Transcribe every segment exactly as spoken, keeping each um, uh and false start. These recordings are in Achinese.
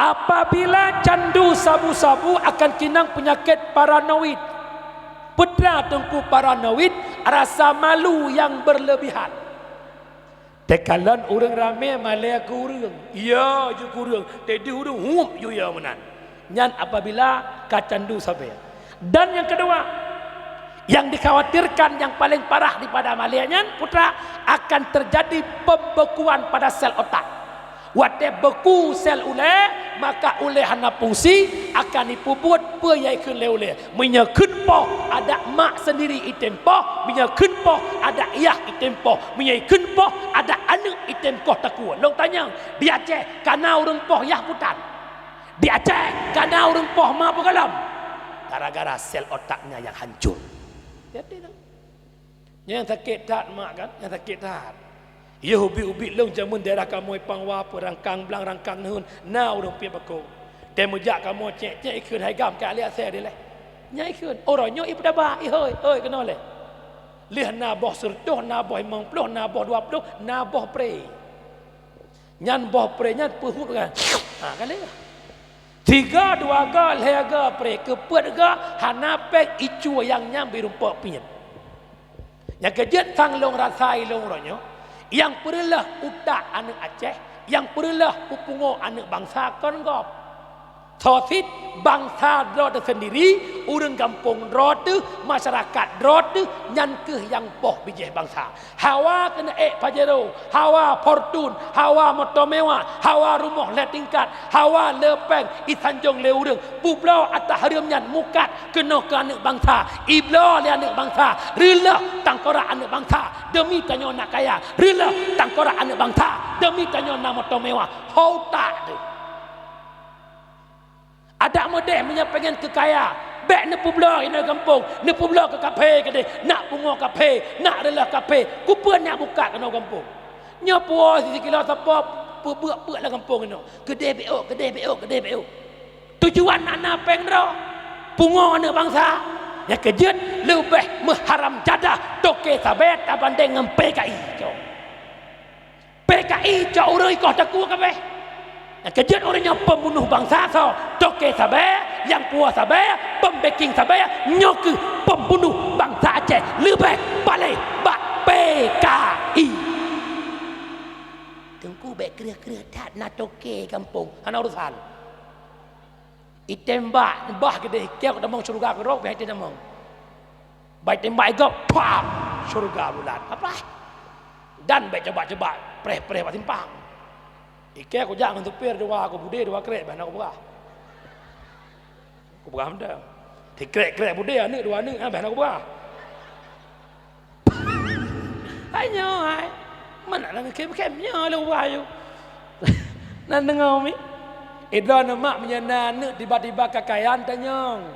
Apabila candu sabu-sabu akan kinang penyakit paranoid. Peue teuma teungku paranoid, rasa malu yang berlebihan. Teukalon ureuëng ramé malée keu ureuëng, ya ju keu ureuëng, teudeh ureuëng huep ju ya meunan. Nyan apabila ka candu sabe. Dan yang kedua, yang dikhawatirkan yang paling parah daripada malée nyan, peue teuma, akan terjadi pembekuan pada sel otak. Watée beku sel ulée, maka ulée hana fungsi, akan jipeubuet peue nyang jikheun lé ulée. Meunyoe kheun poh, adak mak sendiri item poh, meunyoe kheun poh, adak yah item poh, meunyoe kheun poh, adak aneuëk item poh takue. Lôn tanyong, di Aceh ka na ureuëng poh yah peue tan? Di Aceh ka na ureuëng poh ma peue gohlom? Gara-gara sel otaknya yang hancur. Jadi, Nyang sakét that mak kan, nyang sakét that. Yoh ubit-ubit lôn jameun daerah kamoe Pangwa, Peurangkang Blang, Rangkang Neuheun, na ureuëng piep bakô. Teumeujak kamoe cék-cék ikheun hai gam ka alek asée dilée. Nyan ikheun, uroe nyoe ipeudaba, ihôi, hôi keunoe lé. Lheueh na boh sireutôh, na boh limong ploh, na boh dua ploh, na boh pré. Nyan boh pré nyan peuhup kan. Ha, kan lé. Tiga, dua ga, lhée ga pré, keupeuet ga, hana péng icue nyang nyang birumpok piet. Nyang keujeuet sang lôn rasa ilôn uroe nyoe, nyang peureuleh utak aneuëk Aceh, nyang peureuleh peupungo aneuëk bansa kon gob. Soe cit bansa droe teuh sendiri, ureuëng gampông droe teuh, masyarakat droe teuh, nyan kheueh nyang poh bijéh bansa. Hawa keuneuk ék Pajero, hawa Fortuner, hawa moto mewah, hawa rumoh lhée tingkat, hawa le péng isanjong lé ureuëng. Peubloe ata hareuem nyan mukat keunoe keu aneuëk bansa. Ibloe lé aneuëk bansa, reuloh tangkorak aneuëk bansa deumi tanyoe na kaya, reuloh tangkorak aneuëk bansa deumi tanyoe na moto mewah. Ho utak teuh. Adak meudeh meunyoe pengen keu kaya, bék neupeubloe inoe gampông, neupeubloe keu kaphé keudeh, nak pungo kaphé, nak reuloh kaphé, kupeue nak buka keunoe gampông. Nyoe puwoe sikilo sapo peubeuk-beuk lam gampông inoe, keudeh bék ôk, keudeh bék ôk, keudeh bék ôk. Tujuan nak na péng droe, pungo aneuëk bansa. Nyang keujeuet leubeh meuharam jadah toke sabe tabandeng ngon P K I. Cok. P K I cok ureuëng ikoh takue kabeh. Nyang keujeuet ureuëng nyoe pembunuh bansa soe, toke sabe, nyang puwoe sabe, pembeking sabe, nyoe kheueh pembunuh bansa Aceh leubeh paléh bak P K I. Teungku bék kreueh-kreueh that na toke gampông, hana urusan. Itembak, bah keudeh, keu tamong syeuruga keudroe, bah itamong. Bah itembak igop, pam! Syeuruga bulat. Apa? Dan bék coba-coba, preh-preh bak simpang. Ikeu kujak ngon supir dua, ku bude dua krek, bah na kupeugah. Kupeugah mantong. Tikrek-krek bude aneuëk dua aneuëk, ah, bah na kupeugah. Hai nyoe hai. Mana na kém-kém nyoe lé wahyu. Nan deungoe mi. Idroe neumak meunyoe na aneuëk tiba-tiba ka kaya tanyong.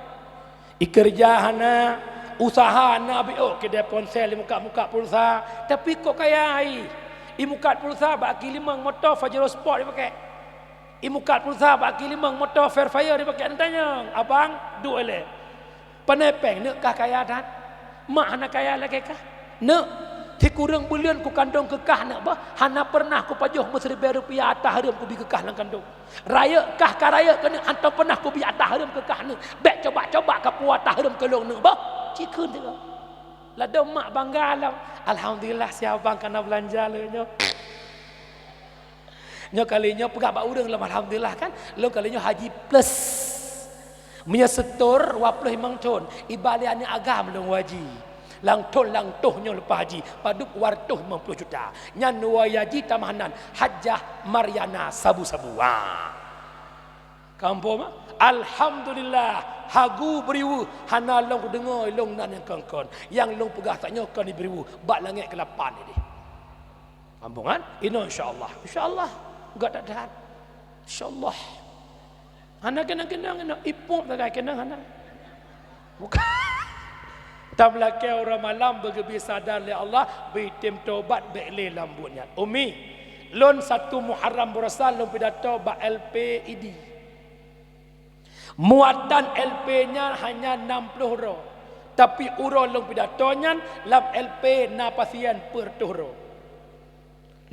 Ikeureuja hana, usaha hana, biôk keudè ponsel imukat-mukat pulsa, tapi kok kaya hai. Imukat pulsa bak aki limong, moto Pajero Sport ipakè. Imukat pulsa bak aki limong, moto Fair Fire ipakè. Tanyong, abang, duek ilée. Pane péng neuk kah kaya that? Mak hana kaya lagée kah? Neuk, sikureueng buleuen kukandong keu kah neuk bah, hana peureunah kupajoh meusiribée rupiah ata hareuem kubi keu kah lam kandong. Rayeuk kah ka rayeuk keuneuk, hántom peureunah kubi ata hareuem keu kah neuk. Bék coba-coba kapuwoe ata hareuem keu lôn neuk bah. Cikheun sigoe. Ladôm mak bangga lom. Alhamdulillah, si abang ka na beulanja lé nyoe. Nyoe kali nyoe peugah bak ureuëng lom, alhamdulillah kan, lôn kali nyoe haji plus. Meunyoe seutôt dua ploh limong thon, iba lé aneuëk agam lôn haji. Lam thon lam toh nyoe leupah haji, padub dua ratus lima puluh juta. Nyan nyoe haji tamah nan, Hajjah Mariana Sabu-Sabu. Wah. Kampung, alhamdulillah, hagu beriweuh, hana lôn kudeungoe lôn nan nyang kon-kon. Nyang lôn peugah tanyoe kon beriweuh, bak langét keulapan ideh. Ambongan, inoe insya Allah. Insya Allah. Enggak tak tahan. Insya Allah. Hana keunong-keunong inoe. Ipok sagai keunong hana. Bukan. Tameulakée uroe malam beugeubri sadar lé Allah, beutem tobat bék lé lam buet nyan. Umi, lôn satu Muharram baroesa lôn pidato bak L P I D. Muatan L P nyan hanya enam puluh droe, tapi uroe lôn pidato nyan lam L P na pasien peuet reutôh droe.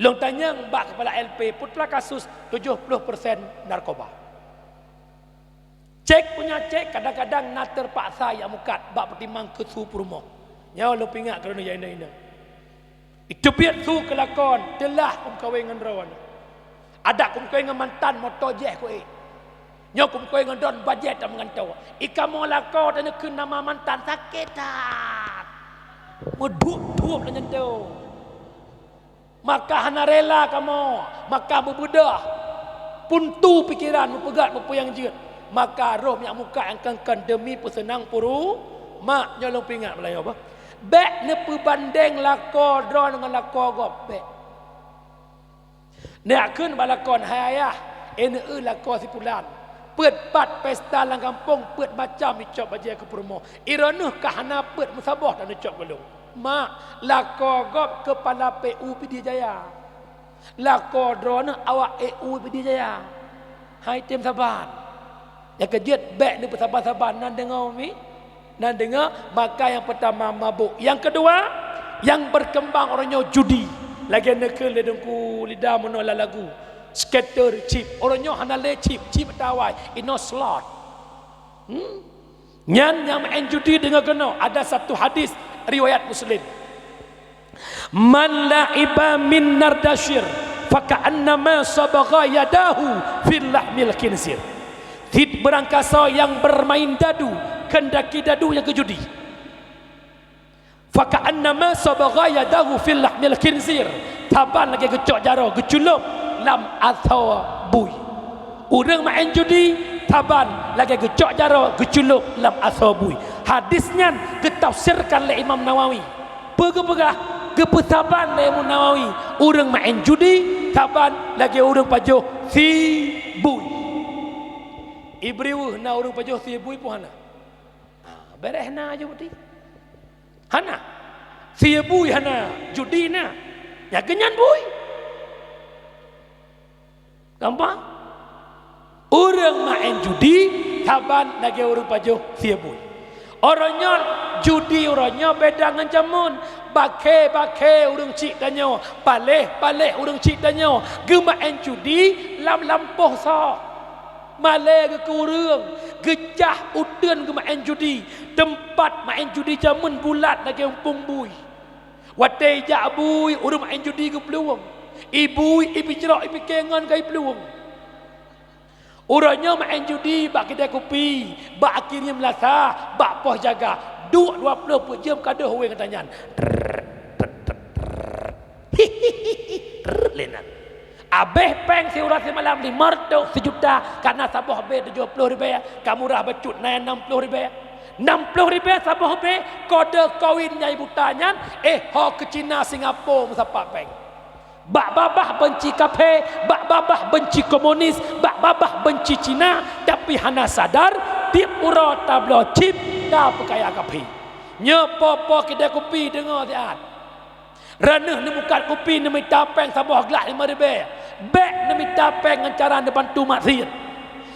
Lôn tanyong bak kepala L P, peue teuma kasus tujoh ploh persen narkoba. Cék punya cék, kadang-kadang na teupaksa jak mukat bak peutimang keu su peurumoh. Nyoe lôn peuingat keu droeneuh nyang inong-inong. Iteubiet su keu lakoe, teulah kumeukawen ngon droeneuh. Adak kumeukawen ngon mantan, moto jih kuék. Nyoe kumeukawen ngon droeneuh, bajèe tameugantoe. I kamoe lakoe taneukheun nama mantan, sakét that. Meuduek-duek lagèe nyan. Maka hana rela kamoe, maka meubeudôh, peuntu pikeran, meupeugah peue nyang jeuet. Maka roh jak mukat nyang kon-kon deumi peuseunang puru-, mak, nyoe lôn peuingat bak droeneuh bah. Bèk neupeubandeng lakoe droeneuh ngon lakoe gob, bèk. Neukheun bak lakoe, "Hai ayah, eh, neueu lakoe si pulan. Peuet pat pesta lam gampông, peuet macam icok bajèe keu peurumoh. Droeneuh ka hana peuet, meusaboh that neucok keu lôn." Mak, lakoe gob keupala P U Pidie Jaya. Lakoe droeneuh awak E U Pidie Jaya. Hai tem saban. Nyang keujeuet, bèk neupeusaban-saban, na deungoe mi? Na deungoe, maka nyang peurtama mabök. Nyang keudua, nyang beukeumbang uroe nyoe judi. Lagèe neukheun lé Teungku Lida meunoe lam lagu. Scatter chip. Uroe nyoe hana lé chip, chip tawai. Inoe slot. Hmm? Nyan nyang meu'en judi deungoe keunoe. Ada satu hadis riwayat Muslim. "Man la'iba min nardashir, faka'annama sabagha yadahu fil lahmil khinzir." Cit barangkasoe nyang bermain dadu, keundaki dadu nyang keujudi. "Faka'annama sabagha yadahu fil lahmil khinzir." Saban lagèe geucok jaroe geuculop lam asoe bui. Ureueng meu'en judi, saban lagèe geucok jaroe geuculop lam asoe bui. Hadis nyan geutafsirkan lé Imam Nawawi. Peue geupeugah? Geupeusaban lé Imam Nawawi, ureueng meu'en judi saban lagèe ureueng pajoh sie bui. I Briweueh na ureueng pajoh sie bui peue hana? Ah, beureh na aju beuti. Hana. Sie bui hana, judi na. Nyang keunyan bui. Gampang? Ureueng meu'en judi saban lagèe ureueng pajoh sie bui. Uroe nyoe judi uroe nyoe beda ngon jameun. Bakée-bakée ureueng chik tanyoe, paléh-paléh ureueng chik tanyoe geumeu'en judi lam lampôh soe. Malée geuh keu ureueng, geucah uteuen geumeu'en judi. Teumpat meu'en judi jameun bulat lagèe umpung bui. Watée ijak bui, ureueng meu'en judi geuplueng. I bui, i pijrok, i pike ngon ka iplueng. Uroe nyoe meu'en judi bak keude kupi, bak akhé riem lasa, bak poh jaga. Duek dua ploh peuet jeuem ka deuh wéng geutanyan. Trrrt, trrrt, trrrt. Trrrt lé nan. Abéh péng siuroe simalam limong reutôh, sijuta, ka na saboh bé tujoh ploh ribèe, ka murah bacut na nam ploh ribèe. Nam ploh ribèe saboh bé, kode koin nyang buta nyan, éh, ho keu Cina Singapore meusapat péng. Bak babah benci kafé, bak babah benci komunis, bak babah benci Cina, tapi hana sadar, tiep uroe tabloe chip, tapeukaya kafé. Nyoe po-po keude kupi deungoe siat. Reuneuh neumukat kupi neumita péng saboh glah limong ribèe. Bék neumita péng ngon cara neubantu maksiet.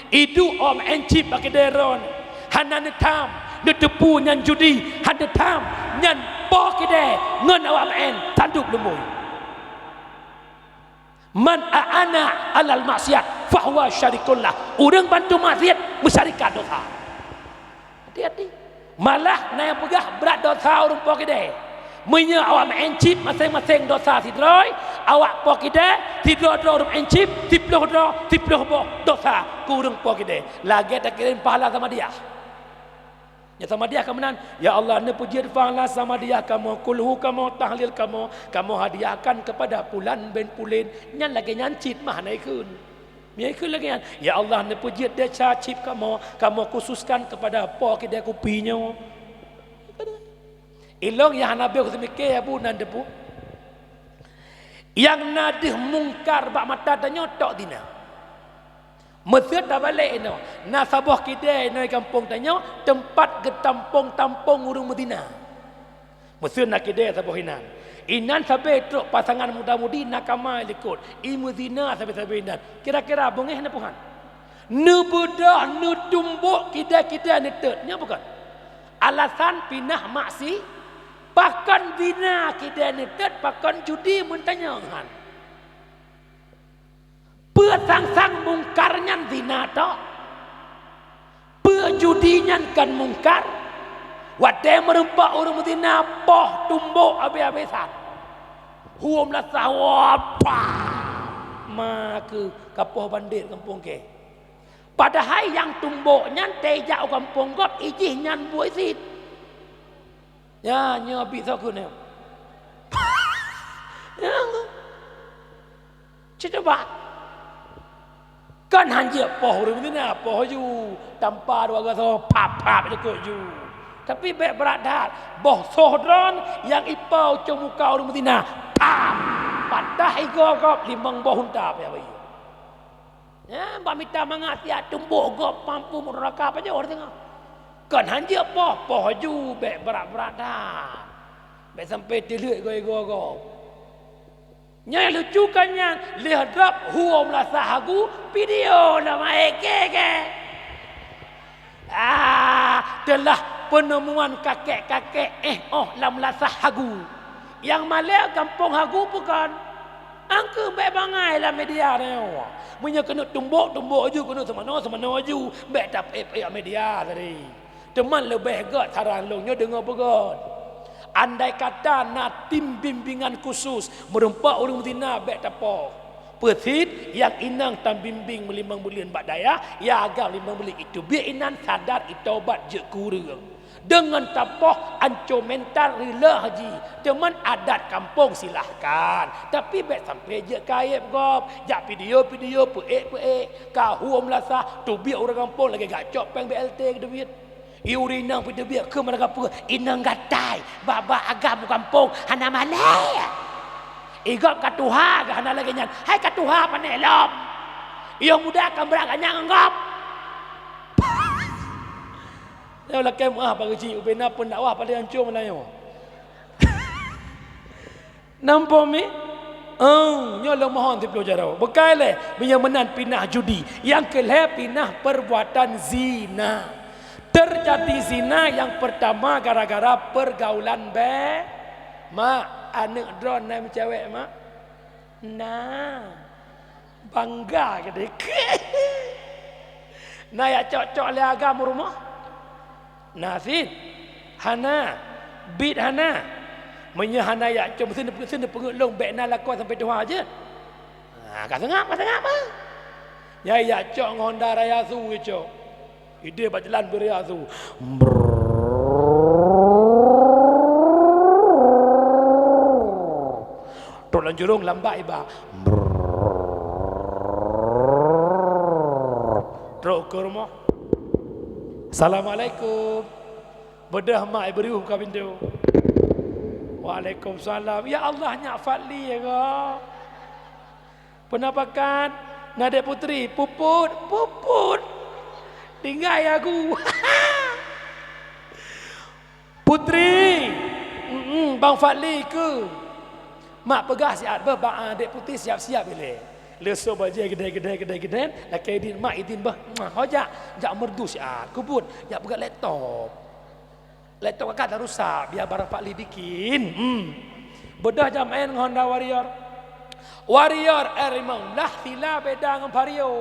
Iduek awak meu'en chip bak keude droeneuh. Hana neutham, neuteupeue nyan judi, hana neutham, nyan po keude ngon awak meu'en tandub lumbôi. Man a'ana 'alal maksiat fahuwa syarikun lah. Ureueng bantu maksiet meusyarikat dosa. Hati-hati. Malah na nyang peugah brat dosa ureueng po keude. Meunyoe awak meu'en chip maséng-maséng dosa sidroe, awak po keude sidroe-droe ureueng meu'en chip, siploh droe, siploh boh dosa keu ureueng po keude. Lagèe takirém pahala Samadiyah. Nyan Samadiyah ka meunan, "Ya Allah, neupeujeuet pahala Samadiyah kamoe, kulhu kamoe, tahlil kamoe, kamoe hadiahkan kepada pulan bin pulan." Nyan lagèe nyan cit mah na ikheun. Meunyoe ikheun lagèe nyan, "Ya Allah, neupeujeuet desya chip kamoe, kamoe khususkan kepada po keude kupi nyoe." Ilong nyang hana beuh seumike ya bu nan debu. Nyang na deuh mungkar bak mata tanyoe tok zina. Meuseu tabalek inoe, na saboh kidée inoe gampông tanyoe teumpat geutampong-tampong ureuëng meuzina. Meuseu na kidée saboh inan. Inan sabe trok pasangan muda-mudi na kama likot, i meuzina sabe-sabe inan. Kira-kira beungéh na puhan? Neubeudoh neutumbok kidée-kidée neutot, nyo bukon? Alasan pinah maksi, pakon zina kidée neutot, pakon judi meutanyong han. Peue sang-sang mungkar nyan zina tok? Peue judi nyan kan mungkar? Watée meurumpok ureuëng meuzina, poh tumbok abéh-abésan. Huom lasah, wah, pah! Ma keu ka poh bandét gampông kée. Padahai nyang tumbok nyan teuijak u gampông gob, ijih nyan buet sit. Nyan, nyoe bit soe keuneuk. Nyan. Cit cuba. Kan hanjeuet poh ureuëng meuzina, poh ju. Tampa dua gasoe, pap-pap jukuk ju. Tapi bék brat that. Boh soh droen nyang ipo u cong muka ureuëng meuzina. Pap! Patah igoe gob limong boh unta payah bayeue. Nyan, bak mita mangat siat tumbok gob mampu meuraka pajoh teungoh. Kon hanjeuet poh, poh ju bék brat-brat that. Bék sampai teulheuet goe-goe gob. Nyang lucu kan nyan, lheueh drop huom lasah hagu, video na maé kée-kée. Ah, teulah peunumuan kakek-kakek éh óh lam lasah hagu. Nyang malée gampông hagu bukon. Angkeuh bék bangai lam media nyoe. Meunyoe keuneuk tumbok, tumbok ju, keuneuk seumanoe, seumanoe ju. Bék tapeuék-ék media tadi. Teuma leubeh gét saran lôn nyoe deungoe beugét. Andai kata na tim bimbingan khusus, meurumpok ureuëng meuzina bék tapoh. Peusit nyang inong tambimbing meulimong buleuen bak dayah, ya agam limong buleuen, iteubiet inan sadar, itobat, jeuet keu ureuëng. Deungon tapoh ancô mental, reuloh jih. Teuma adat kampông silahkan, tapi bék sampai jeuet keu aéb gob. Jak video-video, peuék-peuék, ka huom lasah, teubiet ureuëng gampông lagée gak cok péng B L T geuteubiet. I ureuëng inong pih teubiet keu meunan kapeue, inong gatai, babah agam u gampông hana malée. I gob ka tuha geuh hana lagée nyan, hai ka tuha pané lom. Yoh muda ka brat ganyang ngon gob. Nyoe lakée meuáh bak geuchik ubena peundakwah paléng ancô meunan nyoe. Nampak mi? Oh, nyoe lôn mohon siplôh jaroe. Bukai lé, meunyoe meunan pinah judi. Nyang keulhée pinah perbuatan zina. Terjadi zina nyang pertama gara-gara pergaulan bé-, mak, aneuëk droeneuh meucewek, mak? Na. Bangga keudeh. Na jak cok-cok lé agam u rumoh? Na cit? Hana. Bit hana. Meunyoe hana jak cok, meusti neupeungét lôn bék na lakoe sampoe tuha jeuet. Ha, ka seungab, ka seungab, ha. Nyang jak cok ngon Honda Raya su cok. Idéh bak jalan beu raya su. Brrrr. Trok lam jurông lambat iba. Brrrr. Trok keu rumoh. Assalamualaikum. Beudôh mak ibeuriuh buka pintoe. Waalaikumsalam. Ya Allah, nyak Fadli ya, Kak. Peue na pakat? Na dek putri, puput, puput. Tinggai aku. Putri, mm, Bang Fadli keu. Mak peugah siat beuh bak, ah, dek putri siap-siap ilée. Leusoe bajée geudeh-geudeh, geudeh-geudeh, lakée idin, mak idin beuh. Ho jak, jak merdu siat. Kubut, jak peugah laptop. Laptop kakak dah rusak, biar barang Pak Li bikin. Hmm. Beudôh jam en ngon Honda Warrior. Warrior R lima belas sila beda ngon Vario.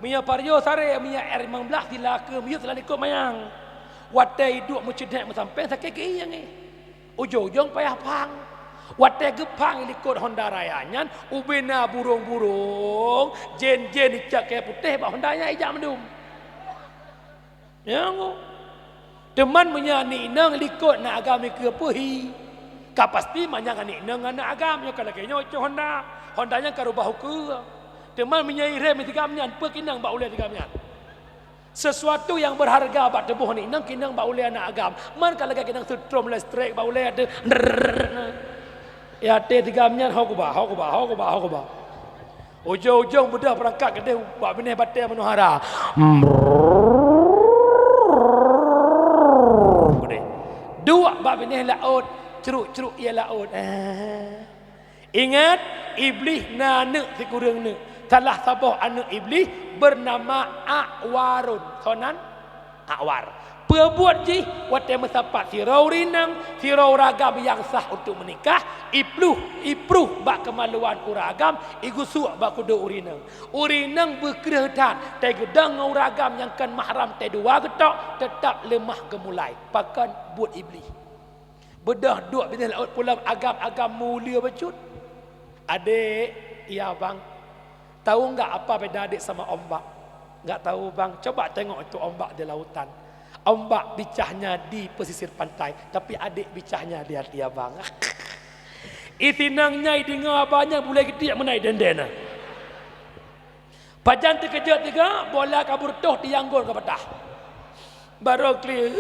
Meunyoe Vario saré, meunyoe R lima belas sila keu miyueb sila likot mayang. Watée iduek meuceuhdek meusampéng sakét keu ié nyang éh. Ujong-ujong payah phang. Watée geuphang likot Honda Raya nyan, ubena burong-burong, jen-jen icak kayée putéh bak Honda nyan ijak meudum. Nyang teuma meunyoe aneuk inong likot na agam ikeue peuhi, ka pasti manyang aneuk inong ngon aneuk agam nyoe ka lagée nyoe cok Honda. Honda nyan ka rubah ukeue. Teuma meunyoe irem tigam nyan, peue kinong bak ulée tigam nyan? Sesuatu nyang berharga bak tuboh aneuk inong kinong bak ulée aneuk agam. Man ka lagée kinong seutrom listrik bak ulée ateueh. Ya até tigam nyan ho kuba, ho kuba, ho kuba, ho kuba. Ujong-ujong beudôh peurangkat keudeh bak binéh batée meunuhara. Keudeh. Duek bak binéh laôt, cruk-cruk ié laôt. Ah. Ingat, Iblih na aneuëk sikureueng neuk. Salah saboh aneuëk Iblih bernama Akwarun. Soe nan? Akwar. Peue buet jih? Watée meusapat sidroe ureuëng inong, sidroe ureuëng agam nyang sah untuk meunikah, ipluh, ipruh bak keumaluan ureuëng agam, igusuk bak kudok ureuëng inong. Ureuëng inong beukreueh that, teugeudong ngon ureuëng agam nyang kon mahram teuh dua geutok, teutab leumah geumulai. Pakon? Buet Iblih. Beudôh duek binéh laôt pulo agam-agam mulia bacut. "Adék, iya bang, tahu nggak apa beda adék sama ombak?" "Nggak tahu bang." "Coba tengok itu ombak di lautan. Ombak bicahnya di pesisir pantai, tapi adék bicahnya di hati abang." Isi nang nyai deungoe abang nyan bulée geudiek meunan dendena. Pajan teukeujot tiga, bola ka beureutoh tiang gol ka patah. Barô klik,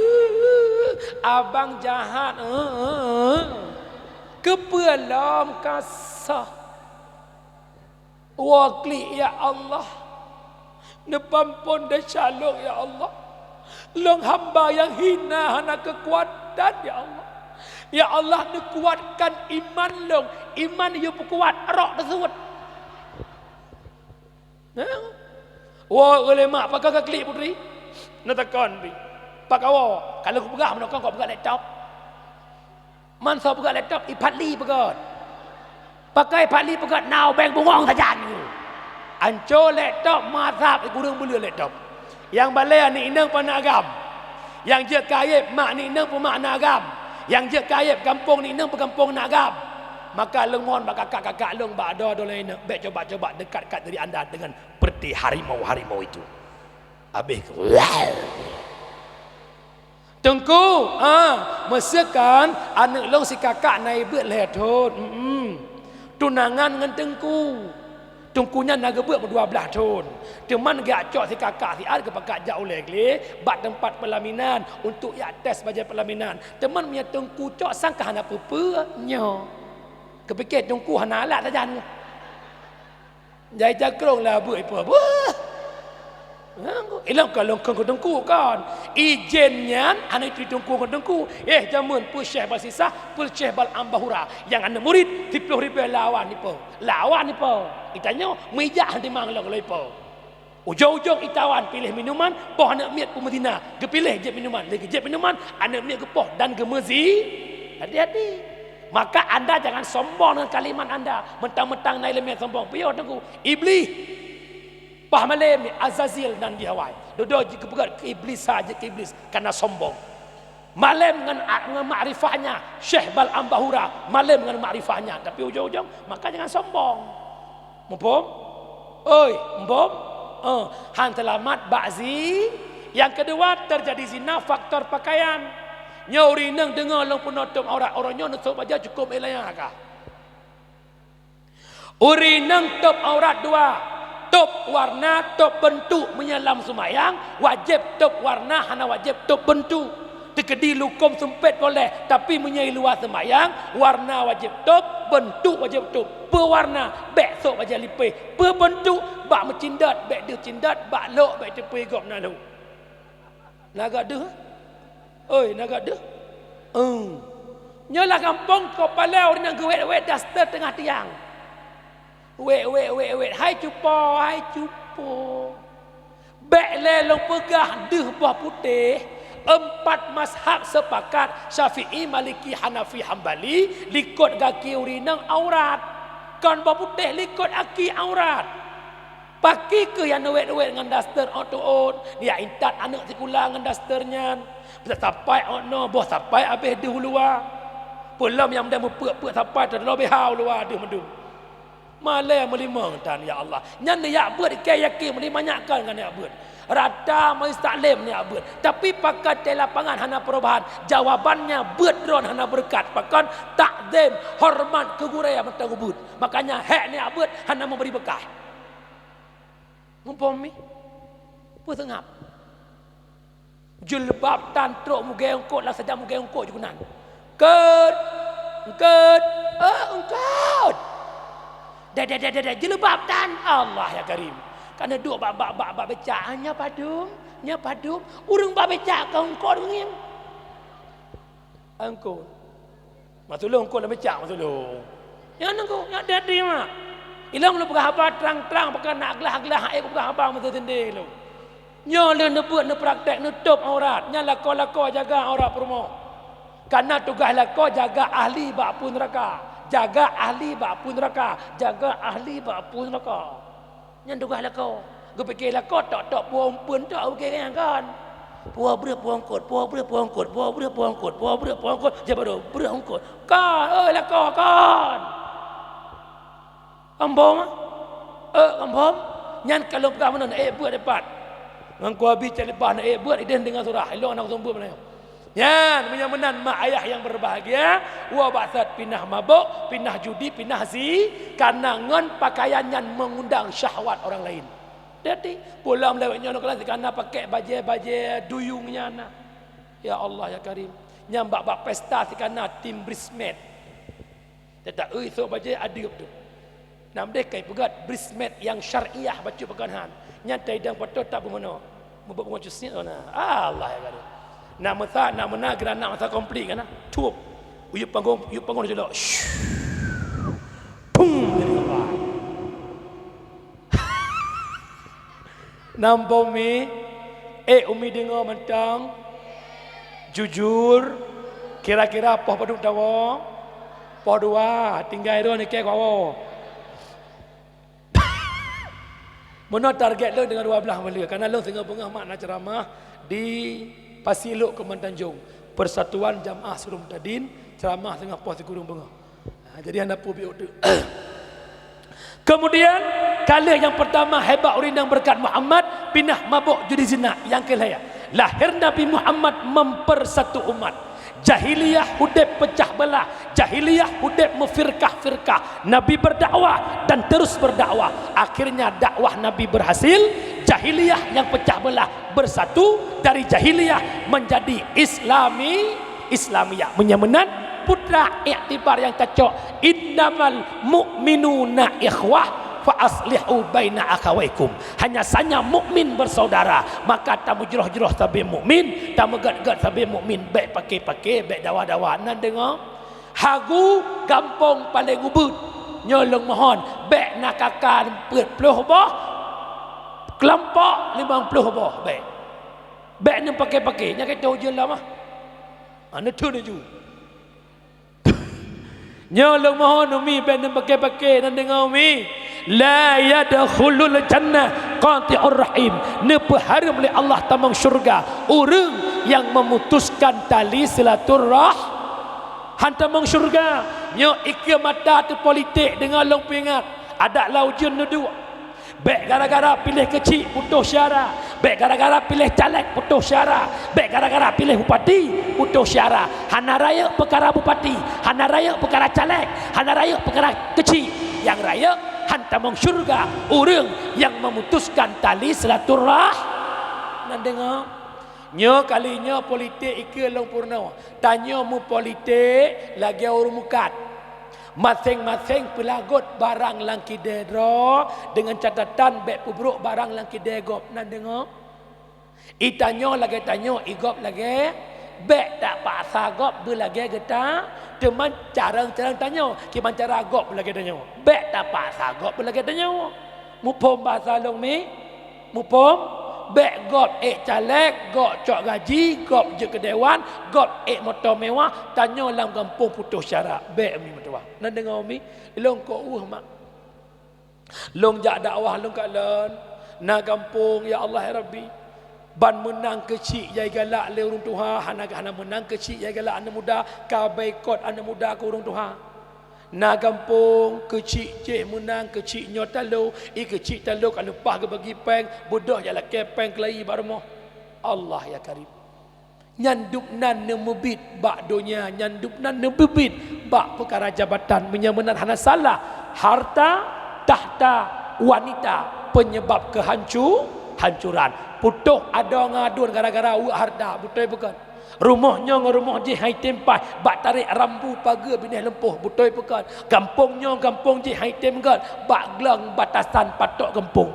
"Abang jahat, eh, eh, eh. Keupeue lom ka soh?" Woe klik, "Ya Allah, neupeuampon desya lôn, ya Allah. Lôn hamba nyang hina, hana keukuatan, ya Allah. Ya Allah, neukuatkan iman lôn." Iman yue peukuat, rok teusuet. Nah, woe lé mak, "Pakon ka klik, Putri?" "Neutakon, Bi." "Pakon woe?" "Kalau kupeugah meunoe kon kau peugah laptop." "Man soe peugah laptop?" "I Fadli peugah." "Pakon I Fadli peugah?" "Na ubeng bungong sajan." Anco laptop, mazhab, ureuëng beuleueh laptop. Nyang balée aneuk inong pih aneuk agam. Nyang jeuet keu ayeb mak aneuk inong pih mak aneuk agam. Nyang jeuet keu ayeb gampông aneuk inong pih gampông aneuk agam. Maka lôn mohon bak kakak-kakak lôn, bak adoe-adoe lôn inong, bék coba-coba dekat-dekat diri anda dengan seperti harimau-harimau itu. Habéh keu, Teungku, ah, meuseukan aneuk lôn si kakak na ibeuet lhée thon, mm-mm, tunangan ngon teungku. Teungku nyan na geubeuet meudua blaih thon. Teuma geujak cok si kakak siat geupakat jak ulée glé bak teumpat peulaminan untuk jak tes bajée peulaminan. Teuma meunyoe teungku cok sang ka hana peue-peue nyoe. Geupike teungku hana alat sajan. Jai cakrong lah beuet ipoh. Beuh! Ilong ka lôn kheun keu teungku kon. Ijen nyan hana ituri teungku ngon teungku. Eh, jameun peue Syekh Balsisah, peue Syekh Bal Ambahura. Nyang aneuk murit siplôh ribée lawan ipoh. Lawan ipoh. Itanyoe meujak hana timang lôn lôn ipoh. Ujong-ujong itawan piléh minuman, poh aneuk miet peumeuzina, geupiléh jeuet minuman, lé geujieb minuman, aneuk miet geupoh dan geumeuzi-, hati-hati. Maka anda jangan sombong dengan kalimat anda. Mentang-mentang na ileumèe sombong. Piôh teungku, Iblih. Paih malém Azazil nan di awai. Dudoe jeuet geupeugah keu Iblis, sa jeuet keu Iblis, karena sombong. Malém ngon a-, ngon makrifahnya, Syekh Bal Ambahura, malém ngon makrifahnya. Tapi ujong-ujong, maka jangan sombong. Muphom? Oi, muphom? Eh, han seulamat bak zi-, nyang keudua, teujadi zina faktor pakaian. Nyoe ureueng inong deungoe lôn peunoh tôb aurat, uroe nyoe neusôk bajèe cukôp ilaya kah? Ureueng inong tôb aurat dua, tôb warna, tôb beuntuk. Meunyoe lam seumayang, wajéb tôb warna, hana wajéb tôb beuntuk. Teukeudi lukôm seumpét boleh, tapi meunyoe i luwa seumayang, warna wajéb tôb, beuntuk wajéb tôb. Peue warna, bèk sôk bajèe lipéh. Peue beuntuk, bak meucindot, bèk deuh cindot, bak lhôk, bèk teupeu gob na lhôk. Na gak deuh? Oi, na gak deuh? Eung. Nyoe lam gampông, kok palèe ureueng nyang geuwét-wét daster teungoh tiang. Wét, wét, wét, wét. Hai cupo, hai cupo. Bèk lé lôn peugah deuh boh putéh, empat mazhab sepakat, Syafi'i, Maliki, Hanafi, Hambali, likot gaki ureueng inong aurat. Kon boh putéh, likot aki aurat. Pakri keuh nyang neuwét-wét ngon daster ôt-ôt, jak intat aneuk sikula ngon daster nyan. Sapai ôt noe, boh sapai abéh deuh u luwa. Peulom nyang meudan meupeuet-peuet sapai, teuloe beuhah u luwa deuh meudum. Malèe meulimong tan, ya Allah. Nyan neujak beuet, keu yakin meulimong nyak kon ngon neujak beuet. Rata majlis taklim neujak beuet. Tapi pakon di lapangan hana perubahan. Jawabannya beuet droen hana beureukat. Pakon? Takzim, horeumat keu gurèe mantong ubeuet. Makanya hék neujak beuet hana meubri beukah. Muphom mi? Peue seungab? Jilbab tan trok mugée eungkôt, lam sajan mugée eungkôt jih keunan. Eungkôt! Eungkôt! Oh, eungkôt! Deh, deh, deh, deh, deh, jilbab tan! Allah ya Karim. Ka neuduek bak, bak, bak, bak becak. Ah, nyan padum, nyan padum. Ureueng bak becak ka eungkôt beungieng. Eungkôt. Mak tulông eungkôt lam becak, mak tulông. Nyan eungkôt, nyan hati-hati, mak. Ilong lôn peugah haba trang-trang, pakon na glah-glah, ék peugah haba meuteudendeh lôn. Nyoe lheueh neubeuet neupraktek neutôb aurat, nyan lakoe-lakoe jaga aurat peurumoh. Kareuna tugaih lakoe jaga ahli bak apui neuraka, jaga ahli bak apui neuraka, jaga ahli bak apui neuraka. Nyan tugaih lakoe. Geupike lakoe tok-tok puwoe umpeuen tok, geupike nyan kan. Puwoe breueh puwoe eungkôt, puwoe breueh puwoe eungkôt, puwoe breueh puwoe eungkôt, puwoe breueh puwoe eungkôt, jeuet baroe breueh eungkôt. Kan, oi lakoe, kan. Kambom, eh, kambom. Nyan ka lôn peugah meunan, eh, beuet dipat. Ngon kuabi cak leubah na, eh, beuet ideh deungon surah. Ilong aneuk seumeubeuet meunan. Nyan, meunyoe meunan mak ayah yang berbahagia, wa baksat pinah mabök, pinah judi, pinah zi, kareuna ngon pakaian nyan mengundang syahwat orang lain. Jadi, pulang lewat nyoe kana pakai bajée-bajée duyung nyan na. Ya Allah, ya Karim. Nyan bak-bak pesta sikana tim bridesmaid. Teutak ui sok bajée adeueb tu. Nam deh kai peugah bridesmaid yang syariah bacut pakon han. Nyan tai dang foto tak beumono. Mubok bungo cusit na. Allah ya gadoh. Nak meusa, nak meuna geuranak masa konflik kan. Tup. Uyup panggung, uyup panggung jelok. Shh. Pum. Jadi apa? Nam po umi, eh, umi deungoe mantong. Jujur, kira-kira poh padum tawoe? Poh dua, tinggai droe nike kuwoe. Meunoe target lôn deungon dua blaih buleuen, kareuna lôn singoh beungoh mak na ceramah di Pasilok Keumantanjong, Persatuan Jamaah Seuleuh Murtadin, ceramah singoh poh sikureueng beungoh. Ha, jadi hana peue biôh teuk. Kemudian, kali yang pertama hebat ureueng nyang beureukat Muhammad, pinah mabök judi zina. Nyang keulhèe, lahir Nabi Muhammad mempersatu umat. Jahiliyah udeb pecah belah, jahiliyah udeb meufirkah-firkah. Nabi berdakwah dan terus berdakwah. Akhirnya dakwah Nabi berhasil, jahiliyah yang pecah belah bersatu, dari jahiliyah menjadi Islami, Islamiyah. Meunyoe meunan, putra iktibar nyang tacok, "Innamal mu'minuna ikhwah, fa aslihu baina akhawaikum." Hanya saja mukmin bersaudara, maka tamujroh-jroh sabe mukmin, tameugét-gét sabe mukmin, bék pake-pake, bék dawa-dawa. Nan deungoe? Hagu gampông paleng ubit. Nyoe lôn mohon, bék na kaka peuet ploh boh, keulompok limong ploh boh, bék. Bék neupake-pake, nyan ka teuh ujeuen lamah. Ha, neutheun laju. Nyoe lôn mohon umi bék neupake-pake, nan deungoe umi. La yadkhulul jannah qati'ur rahim. Neupeuhareuem lé Allah tamong syurga ureueng nyang memutuskan tali silaturah-, han tamong syurga. Nyoe ikeue mata teupolitik, deungoe lôn peuingat. Adak lam ujeuen neuduek. Bék gara-gara piléh keuchik putôh syara. Bék gara-gara piléh caleg putôh syara. Bék gara-gara piléh bupati putôh syara. Hana rayeuk peukara bupati, hana rayeuk peukara caleg, hana rayeuk peukara keuchik. Nyang rayeuk han tamong syurga ureueng nyang memutuskan tali silaturah-, nan deungoe. Nyoe kali nyoe politik ikeue lôn peurunoe. Tanyoe meupolitik lagée ureueng mukat. Maséng-maséng peulagot barang lam kidée droe deungon catatan bék peubrok barang lam kidée gob. Nan deungoe? I tanyoe lagée tanyoe, i gob lagée, bék tapaksa gob beulagée geuta, teuma carông-carông tanyoe, kiban cara gob beulagée tanyoe. Bék tapaksa gob beulagée tanyoe. Muphom basa lôn mi? Muphom? Bék gob ék caleg, gob cok gaji, gob jeuet keu dewan, gob ék moto mewah, tanyoe lam gampông putôh syara. Bék umi meutuwah. Nan deungoe umi, lôn kok ueh mak. Lôn jak dakwah lôn kalon, na gampông, ya Allah, ya Rabbi. Ban meunang keuchik jai galak lé ureueng tuha, hana, hana meunang keuchik jai galak aneuk muda, ka boikot aneuk muda keu ureueng tuha. Na gampông keuchik jéh meunang keuchik nyoe talo, i keuchik talo ka leupah geubagi péng, beudôh jak lakée péng keulayi bak rumoh. Allah ya Karim. Nyan dubnan neumeubiet bak donya, nyan dubnan neumeubiet bak peukara jabatan. Meunyoe meunan hana salah, harta, tahta, wanita, penyebab kehancu-, hancuran. Putôh adoe ngon aduen gara-gara weuek harta, beutôi bukon? Rumoh nyoe ngon rumoh jéh hai tem paih, bak tarék rambu pageue binéh lumpoh, beutôi bukon? Gampông nyoe gampông jéh hai tem gét, bak glöng batasan patok gampông.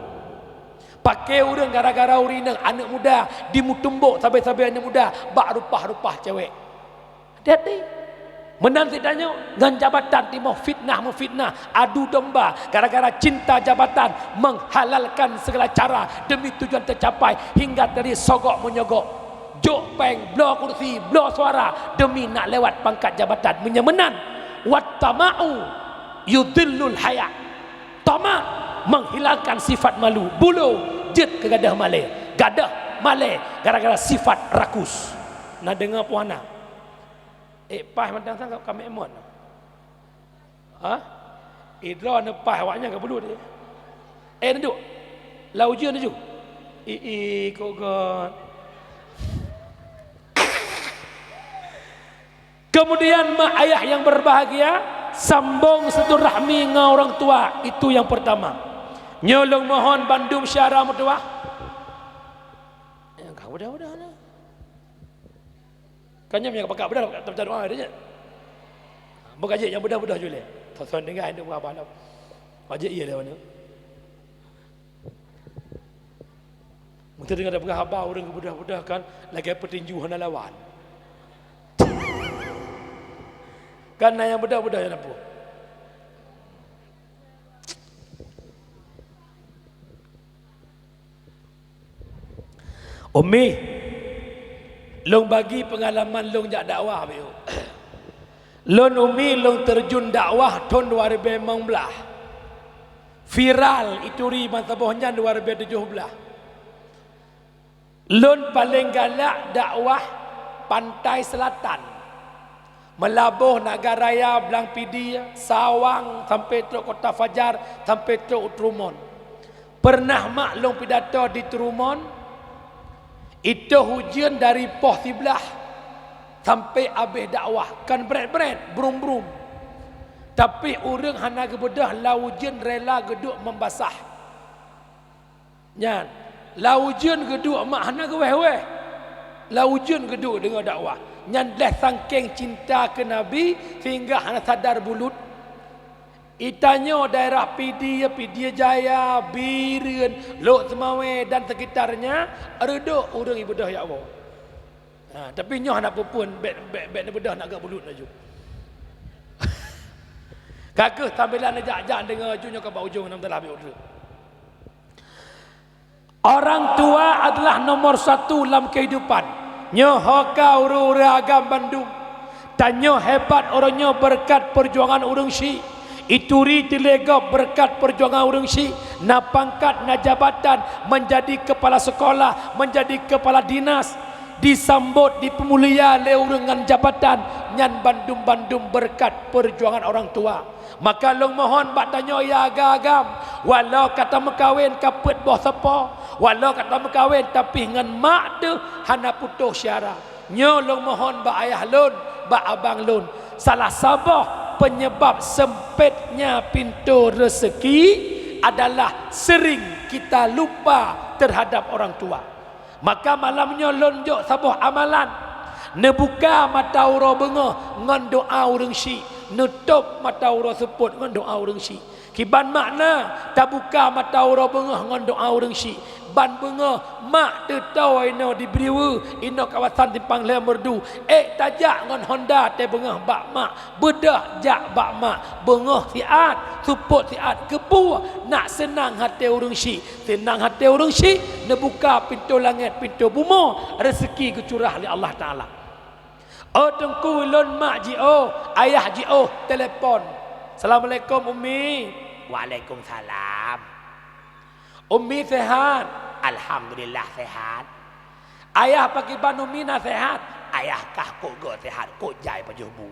Pakée ureueng gara-gara ureueng inong aneuk muda, jimeutumbok sabe-sabe aneuk muda bak rupah-rupah cewek. Hati-hati. Meunan sit tanyoe ngon jabatan timoh fitnah meufitnah, adu domba gara-gara cinta jabatan, menghalalkan segala cara demi tujuan tercapai, hingga terjadi sogok menyogok, jok péng, bloe kursi, bloe suara demi nak lewat pangkat jabatan. Meunyoe meunan, wattama'u yudhillul haya. Tamak menghilangkan sifat malu. Bulo jeuet keu gadôh malée. Gadôh malée gara-gara sifat rakus. Na deungoe peue hana? Eh, paih mantong sang ka meu'en. Ha? Eh, droeneuh paih awaknyan ka bulut, eh. Eh, neuduek. Lam ujeuen laju. Ih, ih, kok gét. Kemudian mak ayah yang berbahagia, sambung silaturahmi ngon orang tua, itu yang pertama. Nyoe lôn mohon bandum syedara meutuwah. Nyang ka mudah-mudahan. Kan nyoe nyang pakat beudôh, pakat doa dia nyan. Bukan jih nyang beudôh-beudôh ju lé. Thon-thon tinggai untuk mengabah lom. Wajéb iya lé mana. Meuteungoh tapeugah haba ureueng geubeudôh-beudôh kan lagèe peutinju hana lawan. Kan na nyang beudôh-beudôh nyang na peue. Umi, lôn bagi peungalaman lôn jak dakwah, Biu. Lôn, Umi, lôn teurjun dakwah thôn dua ribèe limong blah. Viral i Turi ban saboh nyan dua ribèe tujoh blah. Lôn paleng galak dakwah Pantai Selatan, Meulaboh, Nagan Raya, Blang Pidie, Sawang, sampoe trôk Kota Fajar, sampoe trôk u Trumon. Peureunah mak lôn pidato di Trumon, itôh ujeuen dari poh siblaih sampoe abéh dakwah, kon brét-brét, brum-brum. Tapi ureueng hana geubeudôh lam ujeuen rela geuduek membasah. Nyan, lam ujeuen geuduek mak hana geuwéh-wéh. Lam ujeuen geuduek deungoe dakwah. Nyan lheueh sangkeng cinta keu Nabi sehingga hana sadar bulut. Itanyoe daerah Pidie, Pidie Jaya, Bireuen, Lhokseumawe dan sekitarnya, reudôk ureueng ibeudôh ya Allah. Ha, tapi nyoe hana peue-peue, bèk, bèk, bèk neubeudôh nak geubulut laju. Ka kheueh tambilan neujak-jak deungoe ju nyoe ka bak ujong nam teulah bit udeuek. Orang tua adalah nomor satu lam kehidupan. Nyoe ho ka ureueng-ureueng agam bandum. Tanyoe hebat uroe nyoe beureukat peujuangan ureueng syik. I Turi teuléh gob beureukat peujuangan ureueng syik. Na pangkat, na jabatan, meunjadi keupala sekolah, meunjadi keupala dinas, disambot, dipeumulia lé ureueng ngon jabatan, nyan bandum-bandum beureukat peujuangan orang tua. Maka lôn mohon bak tanyoe ya agam-agam, walau ka tameukawen ka peuet boh sapo, walau ka tameukawen tapi ngon mak teuh hana putôh syedara. Nyoe lôn mohon bak ayah lôn, bak abang lôn, salah saboh peunyeubab seumpetnya pintoe reuseuki adalah sering kita lupa terhadap orang tua. Maka malam nyoe lôn jok saboh amalan, neubuka mata uroe beungoh ngon doa ureueng syik, neutôb mata uroe seupôt ngon doa ureueng syik. Kiban makna tabuka mata uroe beungoh ngon doa ureueng syik? Ban beungoh mak teutoe inoe di Briwe, inoe kawasan Simpang Lhèe Meureudu, ék tajak ngon honda teubeungoh bak mak. Beudôh jak bak mak, beungoh siat, seupôt siat, keupeue nak seunang até ureueng syik. Seunang até ureueng syik, neubuka pintoe langét, pintoe bumoe, reuseuki geucurah lé Allah Taala. Oh Teungku, lôn mak jiôh, ayah jiôh, telepon. "Assalamualaikum, Umi." "Waalaikumsalam." "Umi sehat?" "Alhamdulillah sehat." "Ayah pakiban Umi na sehat?" "Ayah kah kok gèt sehat, kok jai pajoh bu."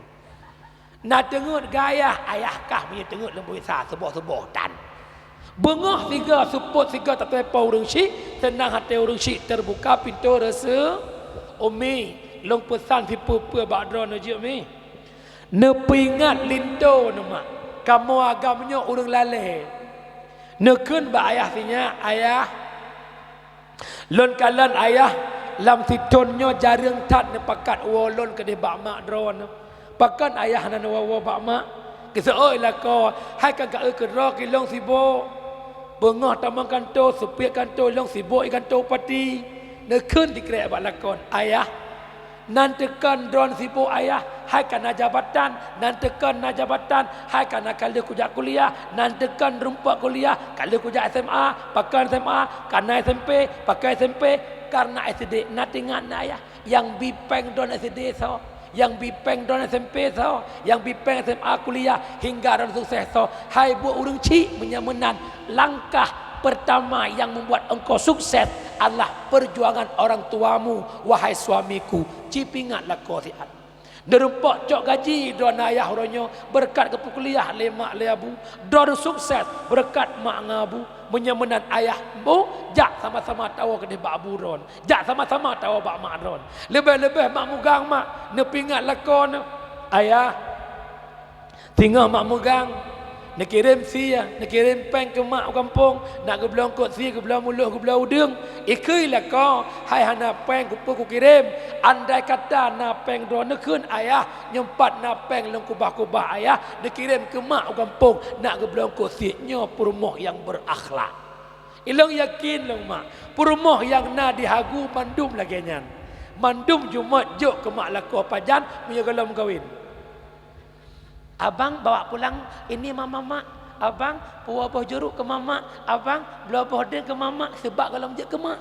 Na teungeut gaya ayah kah meunyoe teungeut lam peuriksa suboh-suboh tan. Beungoh sigoe seupôt sigoe tatu'oh po ureueng syik, seunang até ureueng syik teubuka pintoe reuseu. Umi, lôn peusan sipeue-peue bak droeneuh jeuet, Mi. Neupeuingat linto neuh mak, kamoe agam nyoe ureueng lalée. Neukheun bak ayah sinyak, "Ayah, lôn kalon ayah, lam sithon nyoe jareueng that neupakat woe lôn keudeh bak mak droeneuh. Pakon ayah hana neuwoe-woe bak mak?" "Geuseuôt lakoe, hai ka geukeue keudroe kilông sibôk. Beungoh tamong kantô, seupiek kantô, ilông sibôk i kantô bupati." Neukheun sikrek bak lakoe, "Ayah, Nan teukon droeneuh sibôk ayah, hai kana jabatan, nan teukon na jabatan, hai kana ka lheueh kujak kuliah, nan teukon rumpok kuliah, ka lheueh kujak S M A, pakon S M A, kana S M P, pakon S M P, karena S D na teuingat na ayah. Nyang bi péng droeneuh S D soe, nyang bi péng droeneuh S M P soe, nyang bi péng S M A kuliah, hingga droeneuh sukses soe, hai buet ureuëng chik. Meunyoe meunan, langkah pertama yang membuat engkau sukses adalah perjuangan orang tuamu, wahai suamiku. Ci pingat lakoe siat. Neurumpok cok gaji droeneuh ayah uroe nyoe, beureukat geupeukuliah lé mak lé abu. Droeneuh sukses beureukat mak ngon abu. Meunyoe meunan ayah, bu, jak sama-sama tawoe keudeh bak abu droeneuh. Jak sama-sama tawoe bak mak droeneuh. Leubeh-leubeh mak mugang mak, neupingat lakoe neuh. Ayah, singoh mak mugang, neukirém sie, neukirém péng keu mak u gampông, nak geubloe eungkôt sie, geubloe muloh, geubloe udeueng. Ikheun lakoe, hai hana péng kupeue kukirém. Andai kata na péng droeneuh kheun ayah, nyoe pat na péng lôn kubah-kubah ayah, neukirém keu mak u gampông, nak geubloe eungkôt sie. Nyoe peurumoh nyang beurakhlak. Ilôn yakin lôn mak, peurumoh nyang na di Hagu mandum lagée nyan. Mandum Jumat jok keu mak lakoe pajan meunyoe gohlom meukawen. Abang bawa pulang ini mama mak, abang puwoe boh juruk keu mama, abang bloe boh deueng keu mama, seubab gohlom jeuet keu mak.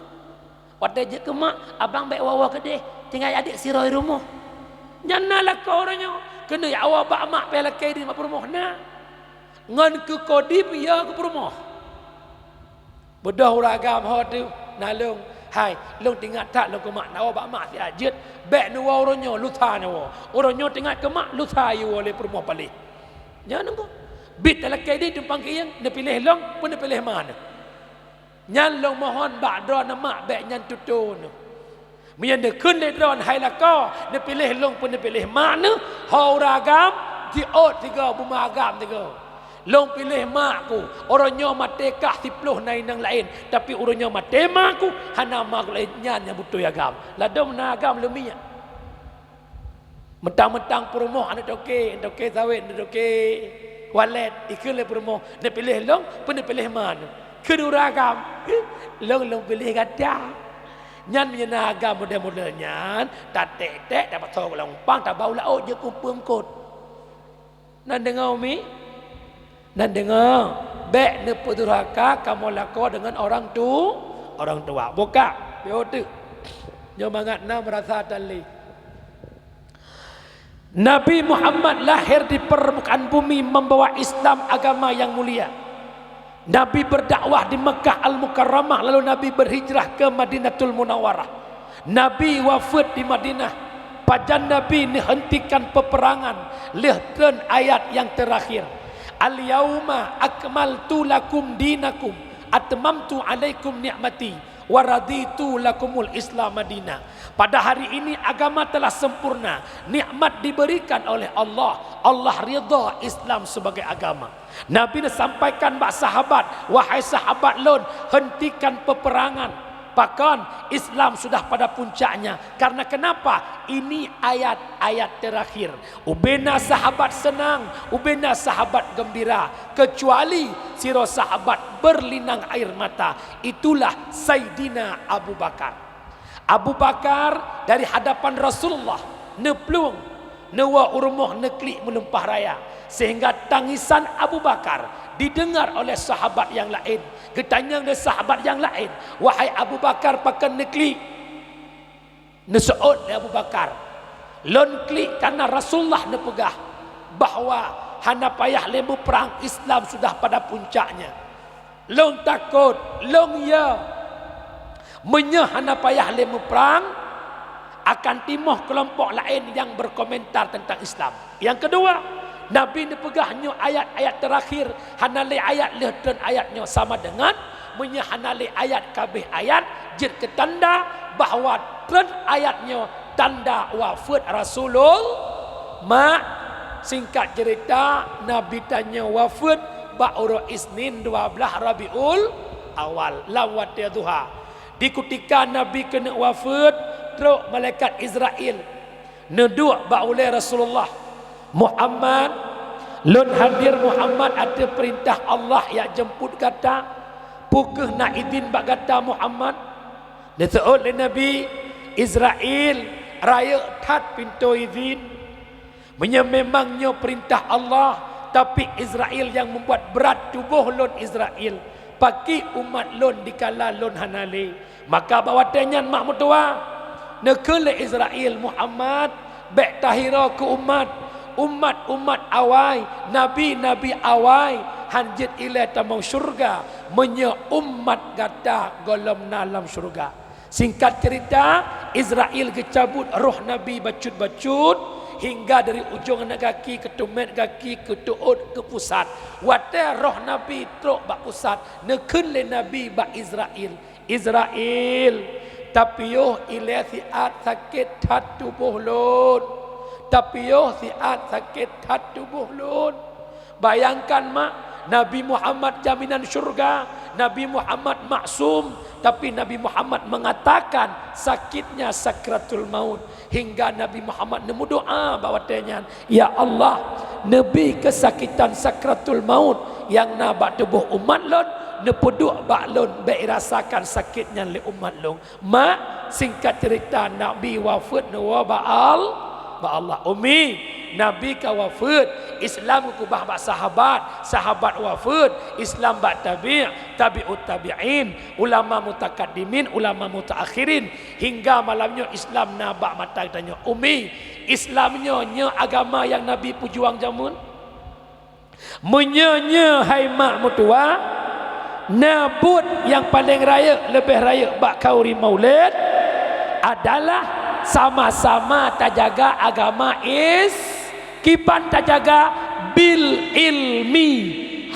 Watée jeuet keu mak, abang bék woe-woe keudeh, tinggai adék sidroe rumoh. Nyan na lakoe uroe nyoe, keuneuk awai bak mak pih lakée di mak peurumoh na. Ngon keu Kodim ya keu peurumoh. Beudôh ureuëng agam ho teuh na lôn, hai, lôn teuingat that lôn keu mak, na woe bak mak siat jeuet, bék neuwoe uroe nyoe lusa neuwoe. Uroe nyoe teuingat keu mak, lusa yue woe lé peurumoh paléh. Nyan nunggu. Bit talakée di tumpang kiyeng, neupiléh lôn, peue neupiléh ma neuh. Nyan lôn mohon bak droeneuh mak bék nyan tutoe neuh. Meunyoe neukheun lé droeneuh hai lakoe, neupiléh lôn peue neupiléh mak neuh, ho ureuëng agam, jiôt sigoe, beuma agam sigoe. Lôn piléh mak ku, uroe nyoe maté kah siploh na inong laén, tapi uroe nyoe maté mak ku, hana mak ku laén, nyan nyang beutôi agam. Ladôm na agam leumiek. Mentang-mentang peurumoh aneuk toke, aneuk toke sawét, aneuk toke walet, ikheun lé peurumoh, neupiléh lôn, peue neupiléh ma neuh. Kheun ureuëng agam, lôn, lôn piléh gata. Nyan meunyoe na agam model-model nyan, taték-ték, tapasoe lam umpang, tabau laôt jeuet keu peungkot. Nan deungoe umi? Nan deungoe, bék neupeudurhaka kamoe lakoe deungon orang tu, orang tua. Bukak, piôh teuk. Nyoe mangat na meurasa tan lé. Nabi Muhammad lahir di permukaan bumi membawa Islam, agama yang mulia. Nabi berdakwah di Mekah Al-Mukarramah, lalu Nabi berhijrah ke Madinatul Munawwarah. Nabi wafeuet di Madinah. Pajan Nabi neuhentikan peperangan lheueh treun ayat nyang teurakhir, "Al-yauma akmaltu lakum dinakum, atmamtu alaikum ni'mati, wa raditu lakumul Islam madina." Pada hari ini agama telah sempurna, nikmat diberikan oleh Allah. Allah ridha Islam sebagai agama. Nabi neusampaikan bak sahabat, "Wahai sahabat lôn, hentikan peperangan. Pakon, Islam sudah pada puncaknya." Karena kenapa? Ini ayat-ayat terakhir. Ubena sahabat senang, ubena sahabat gembira, kecuali sidroe sahabat berlinang air mata. Itulah Saidina Abu Bakar. Abu Bakar dari hadapan Rasulullah neuplueng, neuwoe u rumoh neuklik meulimpah raya, sehingga tangisan Abu Bakar didengar oleh sahabat nyang laén. Geutanyong lé sahabat nyang laén, "Wahai Abu Bakar, pakon neuklik?" Neuseuôt lé Abu Bakar, "Lôn klik karena Rasulullah neupeugah bahwa hana payah lé meuprang, Islam sudah pada puncaknya." Lôn takot, lôn ya. Meunyoe hana payah lé meuprang, akan timoh keulompok laén nyang berkomentar tentang Islam. Nyang keudua, Nabi neupeugah nyoe ayat-ayat teurakhir, hana lé ayat lheueh treun ayat nyoe, sama deungon meunyoe hana lé ayat ka abéh ayat, jeuet keu tanda bahwa treun ayat nyoe tanda wafeuet Rasulullah. Mak, singkat ceurita, Nabi tanyoe wafeuet bak uroe Isnin dua blaih Rabiul Awal, lam watée duha. Di kutika Nabi keuneuk wafeuet, trok malaikat Israel neuduek bak ulée Rasulullah, "Muhammad, lôn hadir Muhammad ateueh peurintah Allah jak jeumput gata. Peu kheueh na idin bak gata Muhammad?" Neuseuôt lé Nabi, "Israel, Rayeuk that pintoe idhin. Meunyoe memang nyoe peurintah Allah, tapi Israel nyang meubuat brat tuboh lôn Israel, pakri umat lôn dikala lôn hana lé. Maka bak watée nyan mak meutuwa, neukheun lé Israel, "Muhammad, bék tahiro keu umat, umat-umat awai, nabi-nabi awai, han jeuet ilée tamong syeuruga, meunyoe umat gata gohlom na lam syeuruga." Singkat cerita, Israel geucabut roh Nabi bacut-bacut, hingga dari ujong aneuk gaki, keu teumé gaki, keu teuôt, keu pusat. Watée roh Nabi trok bak pusat, neukheun lé Nabi bak Israel, "Israel, tapiôh ilée siat sakét that tuboh lôn. Tapiôh siat sakét that tuboh lôn." Bayangkan mak, Nabi Muhammad jaminan syurga, Nabi Muhammad maksum, tapi Nabi Muhammad mengatakan sakitnya sakratul maut, hingga Nabi Muhammad neumeudoá bak watée nyan, "Ya Allah, neubi keusakitan sakratul maut nyang na bak tuboh umat lôn, neupeuduek bak lôn, bék irasakan sakét nyan lé umat lôn." Mak, singkat cerita, Nabi wafeuet neuwoe bak Al-, bak Allah. Umi, Nabi ka wafeuet, Islam geukeubah bak sahabat, sahabat wafeuet, Islam bak tabi', tabi'ut tabi'in, ulama mutakaddimin, ulama mutaakhirin, hingga malam nyoe Islam na bak mata geutanyoe. Umi, Islam nyoe, nyoe agama nyang Nabi peujuang jameun? Meunyoe nyoe hai mak meutuwa, na buet nyang paleng rayeuk, leubeh rayeuk bak khauri Maulid adalah sama-sama tajaga agama Is-, kiban tajaga, "Bil ilmi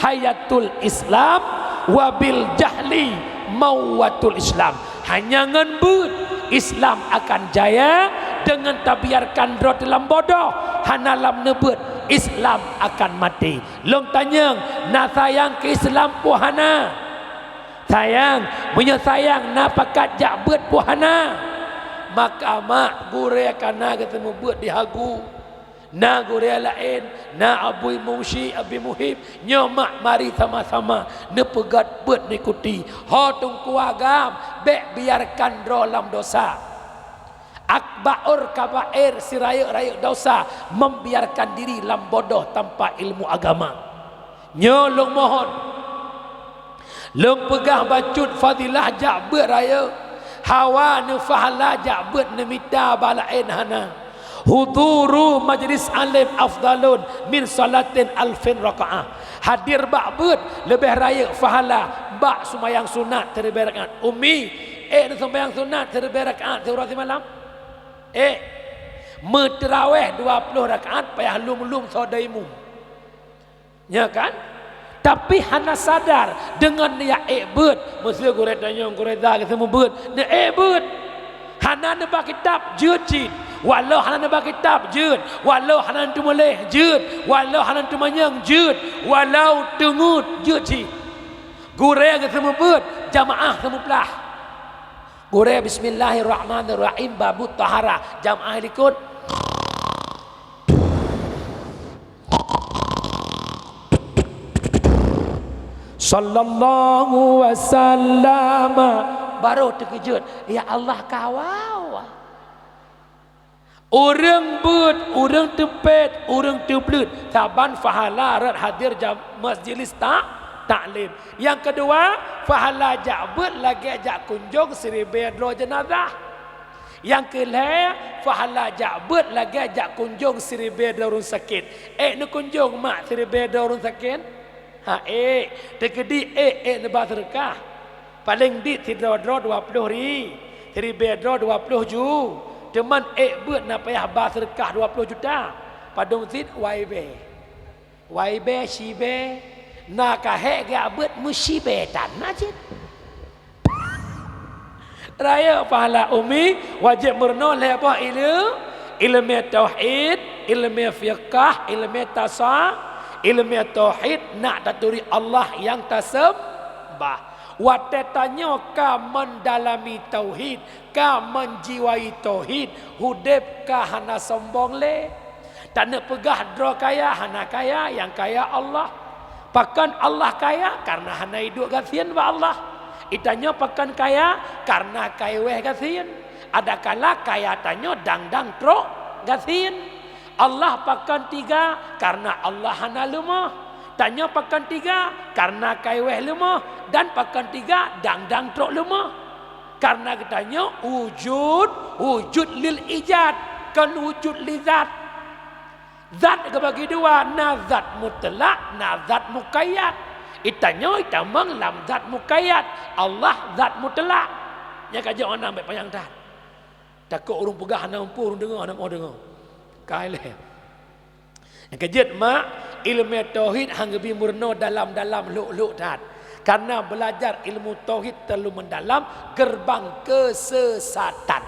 hayatul Islam, wa bil jahli mauwatul Islam." Hanya ngon buet Islam akan jaya, deungon tabiarkan droe lam bodoh, hana lam neubeuet, Islam akan maté. Lôn tanyong, na sayang keu Islam peue hana? Sayang, meunyoe sayang na pakat jak beuet peue hana? Maka mak gurée ka na geuteumeubeuet di Hagu. Na gurée laén, na Abui Musi, Abi Muhib, nyoe mak mari sama-sama neupeugét beuet neuikuti. Ho teungku agam, bék biarkan droe lam dosa. Akbarul kabair, sirayeuk-rayeuk dosa, membiarkan diri lam bodoh tanpa ilmu agama. Nyoe lôn mohon, lôn peugah bacut fadilah jak beuet rayeuk, hawa neupahala jak beuet neumita bak laén hana. Huduru majlis alim afdalun min salatin alfin rakaah. Hadir bak beuet leubeh rayeuk pahala bak seumayang sunat siribée rakaat. Umi, ék neuseumayang sunat siribée rakaat siuroe simalam? Ék. Meuterawéh dua ploh rakaat payah lom-lom soe daimu. Nya kan? Tapi hana sadar deungon jak ék beuet. Meuseu gurée tanyong, gurée za geuseumeubeuet, neuék beuet. Hana neuba kitab, jeuet cit. Walau hana neuba kitab, jeuet. Walau hana neuteumeuleh, jeuet. Walau hana neuteumanyong, jeuet. Walau teungeut, jeuet cit. Gurée geuseumeubeuet, jamaah seumeublah. Gurée, bismillahirrahmanirrahim, babut taharah. Jamaah likot. Sallallahu wasallam. Baru teukeujot, "Ya Allah, kawawa." Ureuëng beuet, ureuëng teupet, ureuëng teubleut, saban pahala rot hadir jam-, majlis ta-, taklim. Nyang keudua, pahala jak beuet lagée jak kunjong siribée droe jeunazah. Nyang keulhée, pahala jak beuet lagée jak kunjong siribée droe ureuëng sakét. Ék neukunjong mak siribée droe ureuëng sakét? Ha, ék. Teukeudi ék, ék neuba seudeukah. Paleng dit sidroe droe dua ploh ri-, siribée droe dua ploh ju. Teuma ék beuet na payah ba seudeukah dua ploh juta. Padum cit, wai bée. Wai bée, si bée, na ka hék geujak beuet meusi bée tan na cit. Rayeuk pahala umi, wajéb meurunoe lhée boh ileu-, ileumé tauhid, ileumé fiqah, ileumé tasa-, ileumé tauhid, nak taturi Allah nyang taseumbah. Watée tanyoe ka meundalami tauhid, ka meujiwai tauhid, udeb ka hana sombong lé. Taneuk peugah droe kaya, hana kaya, nyang kaya Allah. Pakon Allah kaya? Kareuna hana iduek gasien bak Allah. Itanyoe pakon kaya? Kareuna kaiweh gasien. Adakala kaya tanyoe dang-dang trok gasien. Allah pakon tiga, karena Allah hana leumoh. Tanyoe pakon tiga, karena kawéh leumoh, dan pakon tiga dang-dang trok leumoh. Karena geutanyoe wujud, wujud lil ijad, kon wujud li zat. Zat geubagi dua, na zat mutlak, na zat muqayyad. Itanyoe itamong lam zat muqayyad, Allah zat mutlak. Nyang ka jeuet ona bèk panyang that. Takot ureueng peugah hana muphom, ureueng deungö hana muphom deungö. Kai lé. Nyang keujeuet mak, ileumèe tauhid han geubi meurunoe dalam-dalam lhok-lhok that. Karena belajar ilmu tauhid terlalu mendalam, gerbang kesesatan.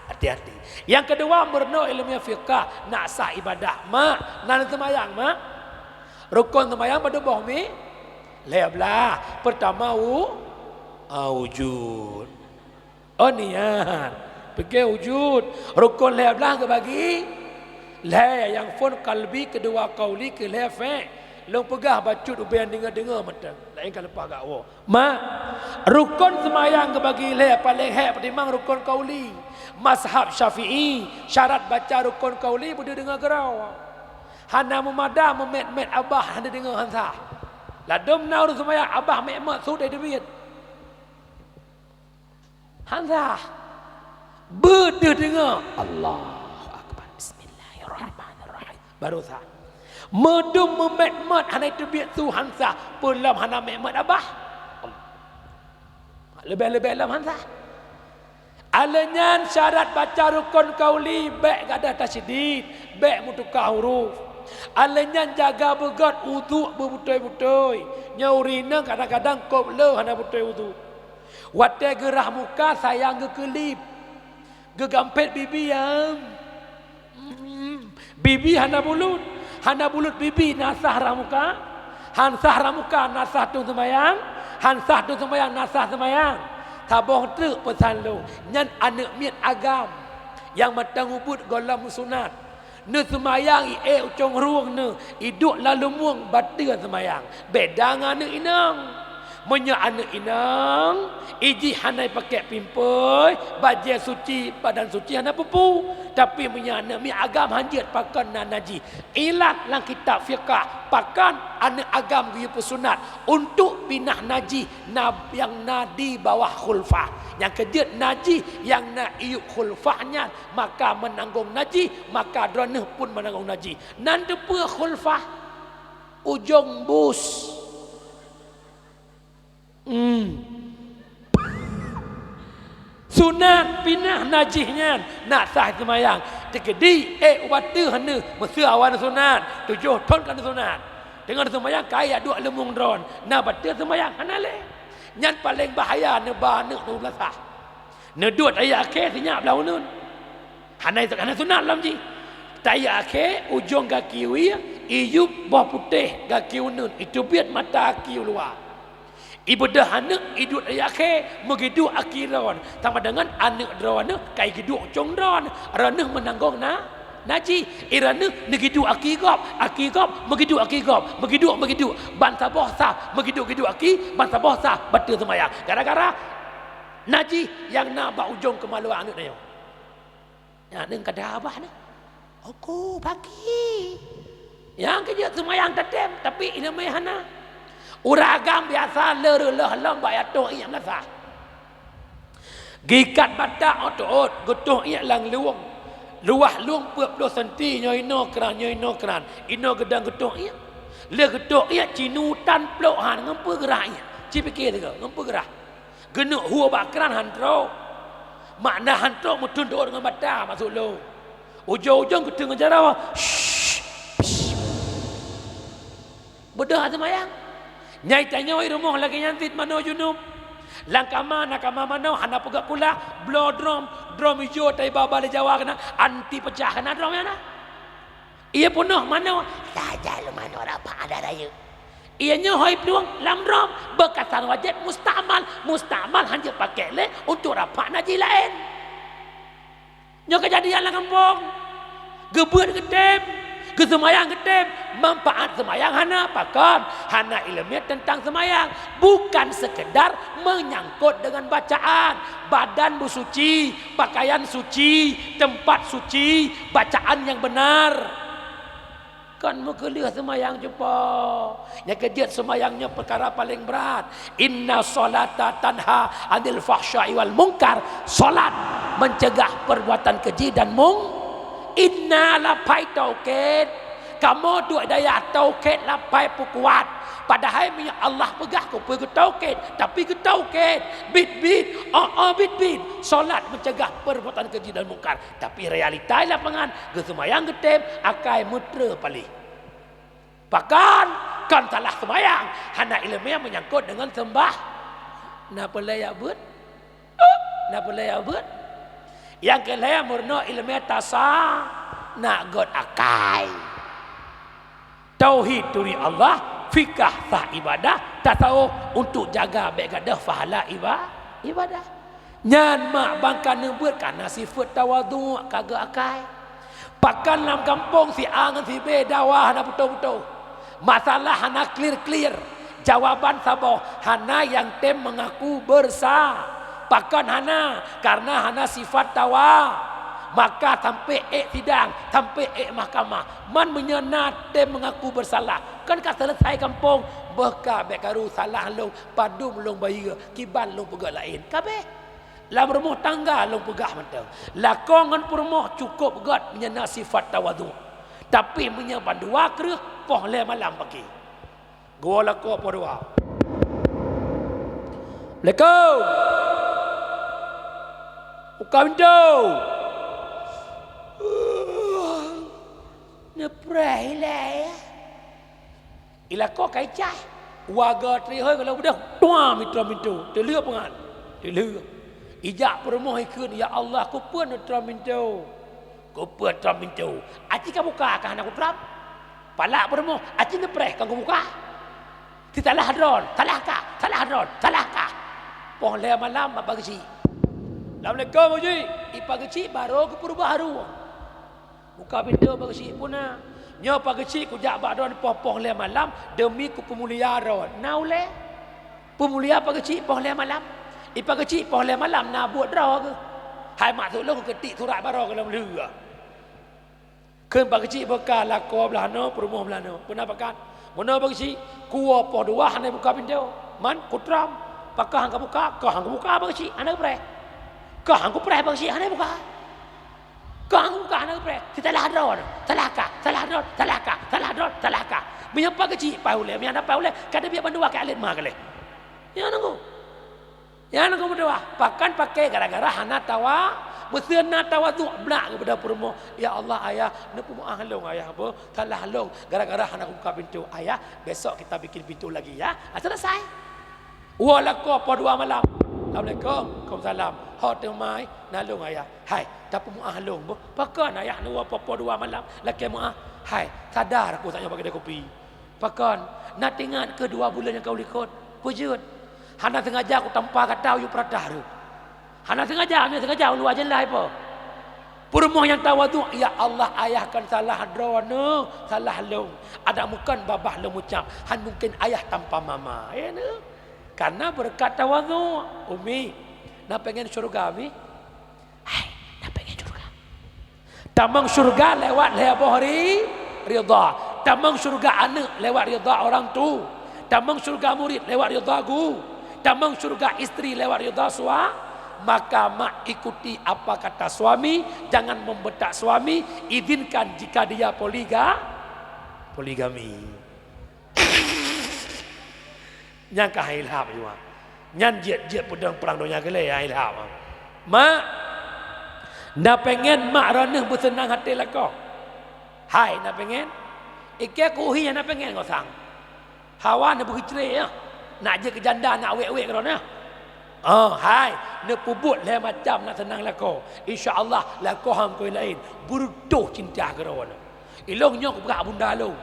Hati-hati. Nyang keudua, meurunoe ileumèe fiqah, nak sah ibadah. Mak, na seumayang, mak? Rukon seumayang padum boh mi? Lhèe blah. Pertama, wu-, ah, wujud. Oh, niat. Pike wujud. Rukon lhèe blah geubagi lhèe, nyang phôn kalbi, keudua kauli, keulhèe fé. Lôn peugah bacut ubé deungö-deungö mantong. Laén ka leupah gak woe. Ma, rukon seumayang geubagi lhèe, paléng hék peutimang rukon kauli. Mazhab Syafi'i, syarat baca rukon kauli beudeuh deungö keudroe. Hana meumada meumèt-mèt abah hana deungö han sah. Ladôm na ureueng seumayang abah mèt-mèt su teubiet. Han sah. Beudeuh deungö. Allahu Akbar. Bismillahirrahmanirrahim. Baru sah. Meudum meumèt-mèt hana teubiet su han sah. Peue lom hana mèt-mèt abah. Leubeh-leubeh lom han sah. Alèh nyan syarat baca rukon kauli bèk gadoh tasydid, bèk meutuka huruf. Alèh nyan jaga beugöt udhu beubutôi-butôi. Nyoe ureueng inong kadang-kadang kop le hana butôi udhu. Watèe geurhah muka sayang geukeulip, geugampét bibi, ya. Bibi hana bulut, hana bulut bibi na sah rhah muka, han sah rhah muka na sah tueng seumayang, han sah tueng seumayang na sah seumayang. Saboh treuk peusan lôn, nyan aneuk miet agam nyang mantong ubit gohlom sunat. Neuseumayang ié u cong rueng neuh, iduek lam lumueng bateue seumayang. Beda ngon aneuk inong. Meunyoe aneuk inong, ijih hana ipakèk pimpôi, bajèe suci, badan suci hana peue-peue. Tapi meunyoe aneuk miet agam han jeuet pakon na najih. Ilat lam kitab fiqah, pakon aneuk agam geuyue peusunat untuk pinah najih na, nyang na di bawah khulfah. Nyang keujeuet najih nyang na iyup khulfah nyan maka meunanggong najih, maka droeneuh pun meunanggong najih. Nan teupeue khulfah? Ujong bus. Hmm. Sunat pinah najih nyan, nak sah seumayang. Teukeudi, eh, u bateue neuh, meuseu awan sunat, tujoh thon ka sunat. Deungon seumayang kaya duek leumueng droen, na bateue seumayang hana lé. Nyan paleng bahaya neuba aneuk neuh beulasah. Neuduek tayeuh akhé sinyak blah uneuen. Hana, hana sunat lom jih. Tayeuh akhé ujong gaki wie, iyup boh putéh gaki uneuen, iteubiet mata aki u luwa. Ibeudôh aneuk iduek tayeuh akhé, meugiduek aki droen, sama deungon aneuk droeneuh ka igiduek u cong droen, droeneuh meunanggong na, najih. Droeneuh neugiduek aki gob, aki gob, meugiduek aki gob, meugiduek, meugiduek, ban saboh sah, meugiduek-giduek aki, ban saboh sah, bateue seumayang. Gara-gara najih nyang na bak ujong keumaluan aneuk nyoe. Nyan neuh kada abah neuh. Oku pagi. Nyang keujeuet seumayang tatem, tapi ileumèe hana. Ureueng agam biasa le reuloh lom bak yatoh ié meunasah. Geuikat batak ôt-ôt, geutoh ié lam lueng. Luwah lueng peuet ploh senti, nyoe inoe kran, nyoe inoe kran. Inoe geudong geutoh ié. Lheueh geutoh ié, cinutan plôk han, ngon peue geurah ié. Ci pike sigoe, ngon peue geurah. Geuneuk hue bak kran han trok. Makna han trok meuteun teuôt ngon mata maksud lôn. Ujong-ujong geuteungoh jaroe. Shh, shh. Beudôh seumayang. Nyai tanyoe rumoh lagèe nyan cit manoe junub. Lam kama na kama manoe hana peugöt kulah, bloe drom, drom ijo taiba bale Jawa keunan, anti peucah keunan drom nyan na. Ié peunoh manoe, saja lé manoe rapak ada rayeuk. Ié nyoe hôi plueng lam drom, beukasan wajéb mustamal, mustamal han jeuet pakèk lé untuk rapak najih laén. Nyoe keujadian lam gampông. Geubeuet geutem, Keu seumayang geutem, manfaat seumayang hana, pakon? Hana iéleumé teuntang seumayang. Bukan sekedar menyangkut dengan bacaan. Badan beusuci, pakaian suci, teumpat suci, bacaan nyang beunar. Kon meukeuleuh seumayang cupo. Nyang keujeuet seumayang nyoe peukara paleng brat. Inna sholata tanha 'anil fahsya'i wal munkar. Salat mencegah perbuatan keji dan mung-, inna lapai tauhid. Kamoe duek dayah tauhid lapai peukuat. Padahai meunyoe Allah peugah keupeue geutauhid, tapi geutauhid. Bit-bit, oh, oh, bit-bit. Salat mencegah perbuatan keji dan mungkar. Tapi realita di lapangan, geuseumayang geutem, akai meutre paléh. Pakon? Kon salah seumayang, hana iéleumé menyangkut dengan seumbah. Na peulée jak beuet? Na peulée jak beuet? Nyang keu lhée meurunoe iéleumé tasa, na göt akai. Tauhid turi Allah, fikah sah ibadah, tasawuf untuk jaga bék gadôh pahala iba-, ibadah. Nyan mak bangka neubeuet kana sifeuet tawadhu ka geuakai. Pakon lam gampông si A ngon si B dawa hana putôh-putôh. Masalah hana clear-clear. Jawaban saboh, hana nyang tem meungaku beursa. Pakon hana? Karena hana sifat tawa. Maka sampai ék sidang, sampai ék mahkamah. Man meunyoe na tem meungaku beursalah, kan ka seuleusai gampông. Beuh ka bék karu salah lôn, padum lôn bayeue, kiban lôn peugah laén. Ka béh. Lam rumoh tangga lôn peugah mantong. Lakoe ngon peurumoh cukôp göt meunyoe na sifat tawadhu. Tapi meunyoe bandua kreueh, poh lhée malam paki. Geuwoe lakoe poh dua. Assalamualaikum. Buka pintoe. Neupreh ilée. Ilakoe ka icah. Warga trihôi gohlom beudôh, tuam itrom pintoe. Teulheueh peungan. Teulheueh. Ijak peurumoh ikheun, "Ya Allah, keupeue neutrom pintoe?" "Keupeue trom pintoe? Aci ka buka ka hana kutrom." Palak peurumoh, "Aci neupreh ka kubuka." "Titalah droe, salah kah, salah droe, salah kah." Poh lhée malam mak pageuchik. "Assalamualaikum, Pak Geuchik." I pageuchik barô geupeurubah rueng. Buka pintoe pageuchik pun na. Nyoe pageuchik kujak bak droe poh-poh lhée malam deumi kupeumulia droe. Na ulée? Peumulia pageuchik poh lhée malam. I pageuchik poh lhée malam na buet droe geuh. Hai mak, lôn keutik surat barô gohlom lheueh. Kheun pageuchik beuka lakoe blah noe, peurumoh blah noe. Peuna pakat? Meunoe pageuchik, kuwoe poh dua hana buka pintoe. Man, kutrom. Pakon han kubuka? Kah han kubuka pageuchik, hana kupreh. Kah han kupreh pageuchik, hana buka. Kah han kubuka, hana kupreh. Sitalah droe, salah kah, salah droe, salah kah, salah droe, salah kah. Meunyoe pageuchik paih ulée, meunyoe hana paih ulée, ka teubiet bandua keu alet ma keu lhée. Nyan nunggu. Nyan nunggu meudoa. Pakon paké gara-gara hana tawa, meuseue na tawadhu, blak geubeudôh peurumoh. "Ya Allah, Ayah, neupeumeu'ah lôn, Ayah, beuh, salah lôn. Gara-gara hana kubuka pintoe, Ayah, besok kita bikin pintu lagi, ya." Ah, selesai. Woe lakoe poh dua malam. "Assalamualaikum." "Waalaikumsalam." "Ho teumai?" "Na lôn, Ayah." "Hai, tapeumeu'ah lôn, beuh." "Pakon, Ayah, neuwoe poh, poh dua malam?" "Lakée meu'ah." "Hai, sadar aku saat nyoe bak keudée kupi." "Pakon?" "Na teuingat keu dua buleuen nyang ka u likot?" "Peue jeuet?" "Hana seungaja kutampa gata u yup peurata reuh." "Hana seungaja, meunyoe seungaja, ulôn aja lah ipo." Peurumoh nyang tawadhu, "Ya Allah, Ayah kon salah droeneuh, salah lôn. Adak meukon babah lôn meucab, han mungken Ayah tampa mama." Ya neuh. Karena beureukat tawadhu. Umi, na pengen syurga, Mi? Hai, na pengen syurga. Tamong syurga lewat lhée boh ri-, ridha. Tamong syurga aneuëk lewat ridha orang tu. Tamong syurga murit lewat ridha guru. Tamong syurga istri lewat ridha sua-, maka mak ikuti apa kata suami, jangan membentak suami, izinkan jika dia poliga-, poligami. Nyang ka hai ilham jua. Nyan jeuet-jeuet peudong prang donya keulée hai ilham. Mak, na pengen mak droeneuh beuseunang até lakoe? Hai, na pengen? Ikée kuhi nyang na pengen ngon sang. Hawa neubeugeucre nyoe. Nak jeuet keu janda, nak wék-wék droeneuh. Oh, hai, neupeubuet lhée macam nak seunang lakoe. Insya Allah lakoe han keu laén. Beureutoh cinta keu droeneuh. Ilôn nyoe kupeugah bunda lôn.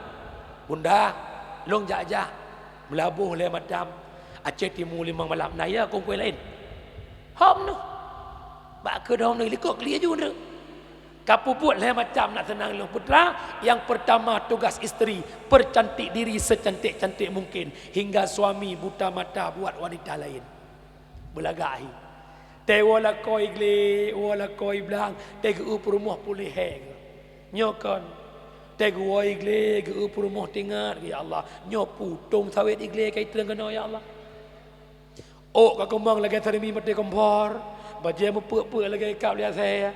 Bunda, lôn jak-jak. Meulaboh lhée matam, Aceh Timu limong malam, na ya keu kue laén? Hom neuh. Bak keu dom neuh likot keu laju neuh. Ka peubuet lhée macam nak seunang lôn putra. Yang pertama, tugas istri, percantik diri secantik-cantik mungkin hingga suami buta mata buat wanita lain. Beulagak hi. Teuwoe lakoe glé, woe lakoe blang, teugeue peurumoh puléh hé geuh. Nyoe kon. Teugeue glé, geue peurumoh tingat, ya Allah. Nyoe putong sawét iglé ka itreun keunoe, ya Allah. Ôk ka keumong lagée sarimi maté kompor, bajée meupeuk-peuk lagée kab liasée.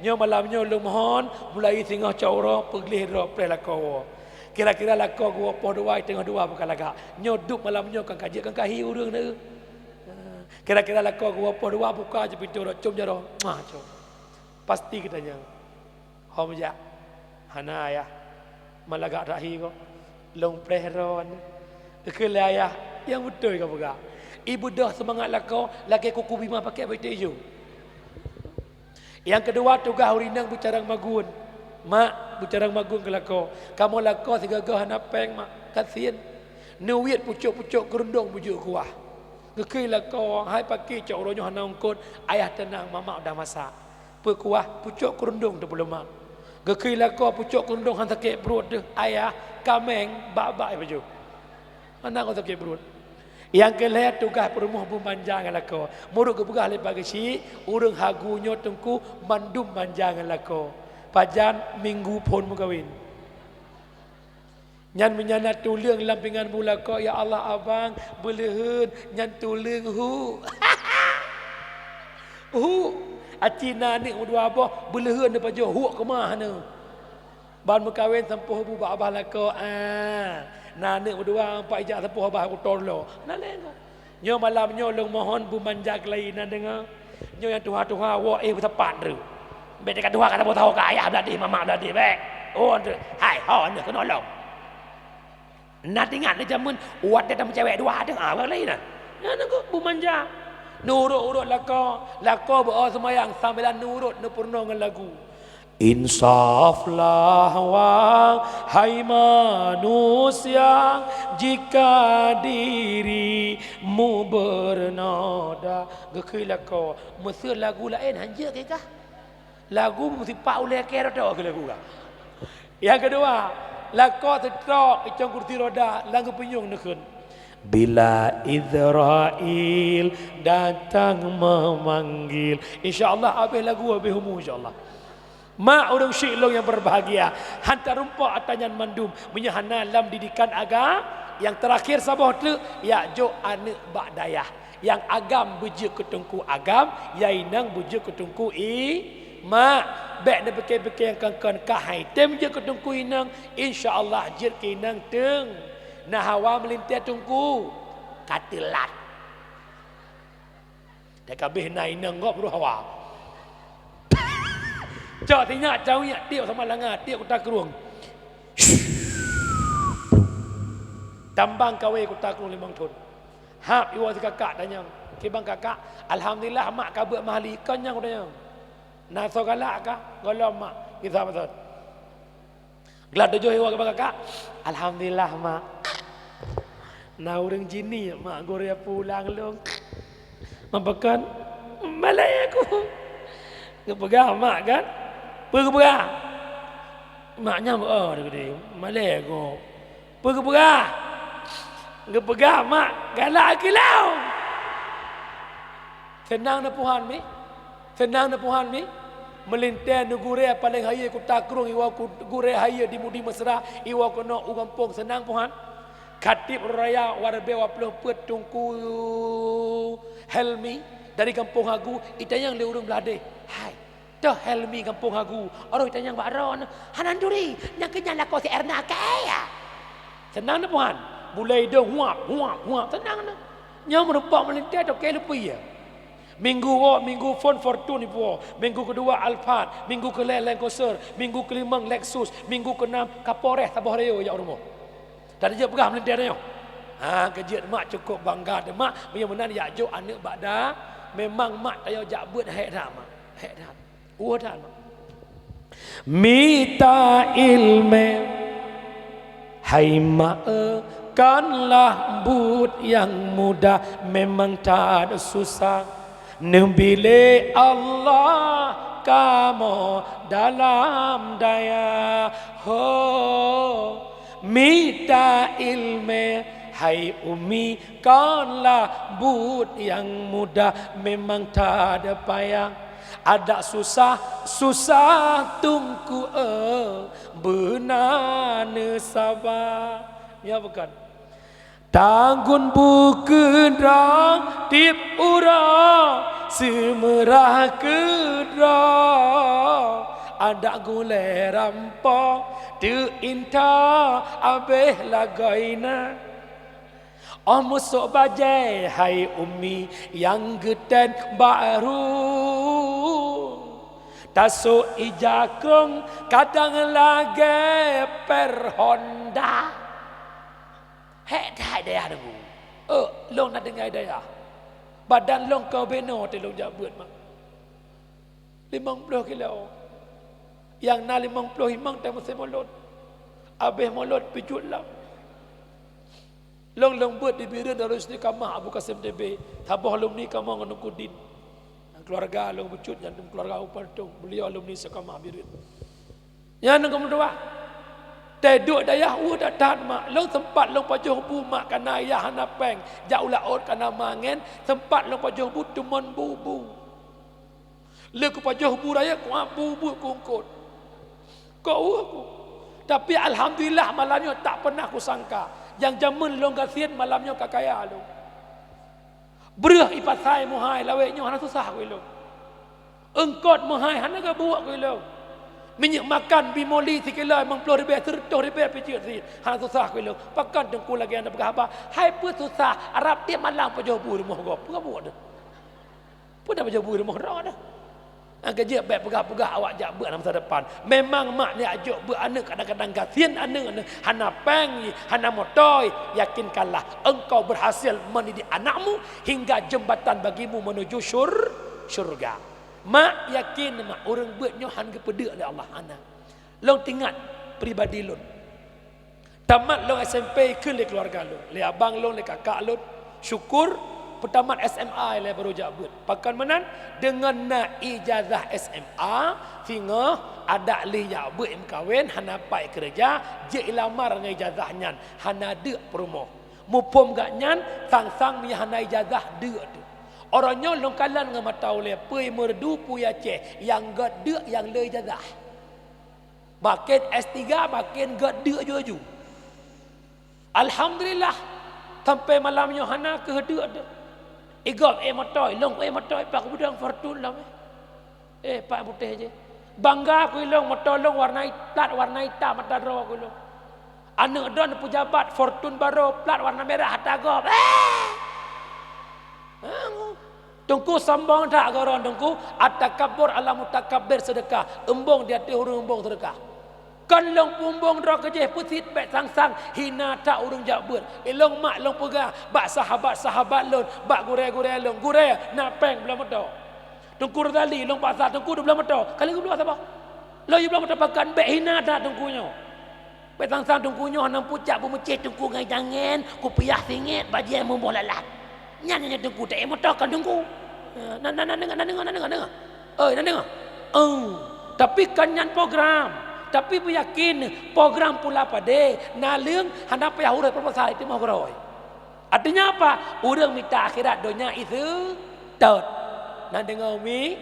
Nyoe malam nyoe lôn mohon, mulai singoh cot uroe peugleh droe preh lakoe. Kira-kira lakoe geuwoe poh dua, teungoh dua buka lagak. Nyoe dup malam nyoe kan ka jeuet kan ka hi ureuëng na. Kira-kira lakoe geuwoe poh dua buka cit pintoe droe, com jaroe. Mah com. Pasti geutanyong. Ho meujak? Hana ayah. Malagak that hi kok. Lôn preh droe. Keu lé ayah, nyang beutôi ka peugah. Ibeudôh seumangat lakoe, lagée kuku bima pakai beuteujô. Nyang keudua, tugaih ureuëng inong beucarang magun. Mak, beucarang magun keu lakoe. Kamoe lakoe sigoe-goe hana péng, mak. Kasién. Neuwiet pucok-pucok keurundong beujeuet kuah. Geukheun lakoe, hai pakri cok uroe nyoe hana eungkôt, ayah teunang, mamak udah masak. Peukuah pucok keurundong teupeuleumak. Geukheun lakoe pucok keurundong han sakét pruet deuh, ayah, kaméng bak-bak ipajoh. Hana kon sakét pruet. Nyang keu lhée tugaih peurumoh beumanja ngon lakoe. Meunurot geupeugah lé Pak Geuchik, ureuëng hagu nyoe teungku mandum manja ngon lakoe. Pajan minggu phon meukawen. Nyan meunyan na tuleueng lam pingan bu lakoe, "Ya Allah, abang, beuleuheun," nyan tuleueng hu. Hu, aci na aneuk meudua boh, beuleuheun neupajoh, hu keumah neu. Ban meukawen sampoe bu bak abah lakoe, ah, na aneuk meudua, empat ijak sampoe abah utoe lo. Na lé nyoe. Nyoe malam nyoe lôn mohon beumanja keulayi na deungoe. Nyoe nyang tuha-tuha woe éh beusapat treuk. Bék teuka tuha ka saboh-saboh ka ayah bladeh, mamak bladeh bék. Oh, treuk. Hai, ho nyoe keunolong. Na teuingat lé jameun watée tameucewek dua teuh, ah, ureuëng laén na. Nyan nangku beumanja. Nurot-urot lakoe, lakoe beu-o seumayang sambilan nurot neupeurunoe ngon lagu. Insaflah wahai manusia, jika dirimu bernoda. Geukheun lakoe, meuseu lagu laén hanjeuet keu kah? Lagu meusipak ulée keu roda keu lagu kah? Nyang keudua, lakoe seutrok icong kursi roda lam geupeunyueng neukheun. Bila Izrail datang memanggil. Insya Allah habéh lagu, habéh umu, insya Allah. Mak ureuëng syik lôn nyang berbahagia, han tarumpok ata nyan mandum meunyoe hana lam didikan agam. Nyang teurakhir saboh treuk, jak jok aneuk bak dayah. Nyang agam beujeuet keu teungku agam, nyang inong beujeuet keu teungku i mak. Bék neupike-pike nyang kon-kon ka hai tem jeuet keu teungku inong, insya Allah jeuet keu inong teueng. Na hawa meulintée teungku, ka teulat. Dak kabeh na inong gob roh hawa. Cok sinyak cawiek tiek sama langa, tiek kuta krueng. Tambang kawé kuta krueng limong thon. Hab iwoe sikakak tanyong. Kibang kakak, alhamdulillah mak ka beuet mahli, kon nyang tanyong. Na soe galak kah? Gohlom mak, gisa maksud. Glah tujoh iwoe kibang kakak. Alhamdulillah mak. Na ureuëng jini mak gurée pulang lôn. Meupeukon malée ku. Geupeugah mak kan? Peue geupeugah? Mak nyang beu-o geude. Malée ku. Peue geupeugah? Geupeugah mak galak keu lôn. Seunang neupuhan mi? Seunang neupuhan mi? Meulintée neugurée paleng hayeue kuta krueng iwoe gurée hayeue di mudi mesra iwoe keunoe u gampông seunang puhan? Khatib raya warbe waploh peuet Teungku Helmi dari gampông Hagu itanyong lé ureuëng bladeh. Hai, toh Helmi gampông Hagu, oroh itanyong bak droeneuh. Hana turi, nyang keu nyan lakoe si Erna kaya. Seunang neupuhan? Bulée idong huap, huap, huap, seunang neuh. Nyoe meurumpok meulintée toke leupie. Minggu woe, minggu phon Fortuner ipuwoe, minggu keudua Alphard, minggu keulhée Land Cruiser, minggu keulimong Lexus, minggu keunam Kapolres saboh rayeuk jak rumoh. Dan jeuet peugah meulintée nyoe. Ha, keujeuet mak cukup bangga teuh mak, meunyoe meunan jak jok aneuk bak da, memang mak tanyoe jak beuet hék that mak, hék that. Udah, mak. Mita ilmu, hai mak, kanlah buet nyang mudah memang that susah. Neubi lé Allah Kamoe dalam dayah, ho, mita iéleumé, hai Umi, kon lah buet nyang mudah, memang that payah. Adak susah, susah Teungku, eh, beuna neusaba. Ya, bukan? Tanggon bukeuet droe tieb uroe, seumeurah keu droe. Adak gulée rampoe teuinta abéh lagoina. Óh musôk bajée hai Umi nyang geutem bak rueng. Tasôk ija krông kadang lagée per honda. Hék that dayah deungoe. Euk, lôn na deungai dayah. Badan lôn ka binoe teuh lôn jak beuet mak. Limong ploh kilo. Nyang na limong ploh imong teuh musém mulod. Abéh mulod pijuet lam. Lôn, lôn beuet di Bireuen Darul Istiqamah Abu Kasim T B. Saboh alumni kamoe ngon Teungku Din. Nyang keuluwarga lôn bacut nyan keuluwarga Upar Tong. Beliau alumni Istiqamah Bireuen. Nyan nyang keumeutuwah. Teuduek dayah ueh that-that mak. Lôn seumpat lôn pajoh bu mak kana yah hana péng. Jak u laôt kana mangen, seumpat lôn pajoh bu teumon bu-bu. Lé kupajoh bu rayeuk kuat bu-bu kuungkot. Kok ueh ku. Tapi alhamdulillah malam nyoe tak pernah kusangka. Nyang jameun lôn gasien malam nyoe ka kaya lôn. Breueh ipasai meuhai lawét nyoe hana susah keu ilôn. Eungkot meuhai hana gabuek keu ilôn. Minyeuk makan bimoli sikilo limong ploh ribée, seureutôh ribée pih jeuet sit, hana susah keu ilôn. Pakon Teungku lagée hana peugah haba? Hai peue susah, rab tieb malam pajoh bu rumoh gob. Peue gabuek deuh? Peue na pajoh bu rumoh droe deuh? Nyang keujeuet bék peugah-peugah awak jak beuet lam masa depan. Memang mak neujak jok beuet aneuëk, kadang-kadang gasien aneuëk, aneuëk hana péng, hana moto, yakinkanlah engkau berhasil mendidik anakmu hingga jembatan bagimu menuju syur-, syurga. Mak yakin mak, ureuëng beuet nyoe han geupeudeuk lé Allah, hana. Lôn teuingat pribadi lôn. Tamat lôn S M P kheun lé keuluwarga lôn, lé abang lôn, lé kakak lôn. Syukur, peutamat S M A ilée barô jak beuet. Pakon meunan, deungon na ijazah S M A, singoh adak lheueh jak beuet meukawen, hana pai keureuja, jeuet ilamar ngon ijazah nyan, hana deuk peurumoh. Muphom gobnyan, sang-sang meunyo hana ijazah deuk teuh. Uroe nyoe lôn kalon ngon mata ulée, peue Meureudu, peue Aceh, nyang gét deuk nyang le ijazah. Maken S tiga, maken gét deuk ju-ju. Alhamdulillah, sampai malam nyoe hana keuh deuk deuh. Igob éh moto, ilong éh moto, pak beudang Fortuner lom éh. Éh, pak putéh jih. Bangga ku ilong, moto long warna it-, plat warna itam ata droe ku ilong. Aneuëk droen peujabat Fortuner barô, plat warna merah ata gob. Éh! Teungku sombong that goe droen Teungku, at-takabbur 'alal mutakabbir sedekah, eumbong di ateueh ureuëng eumbong sedekah. Kon lôn peumbong droe keujih peusit bék sang-sang hina that ureuëng jak beuet. Ilong mak lôn peugah bak sahabat-sahabat lôn, bak gurée-gurée lôn, gurée na péng bloe moto. Teungku Rozali lôn paksa Teungku dubloe moto, kali geubloe saboh. Lôn yue bloe moto pakon bék hina that Teungku nyoe. Bék sang-sang Teungku nyoe hana pucak beumeucéh Teungku ngon tangen, kupiah singét, bajée meuboh lalat. Nyan nyan Teungku, taék moto kon Teungku. Na, na, na deungoe, na deungoe, na deungoe, na deungoe. Oi, na deungoe. Oh, tapi kon nyan program. Tapi beuyakin program pula padé, naleueng hana payah uroe proposal, timoh keurôi. Artinya apa? Ureuëng mita akhirat donya iseutôt. Na deungoe umi?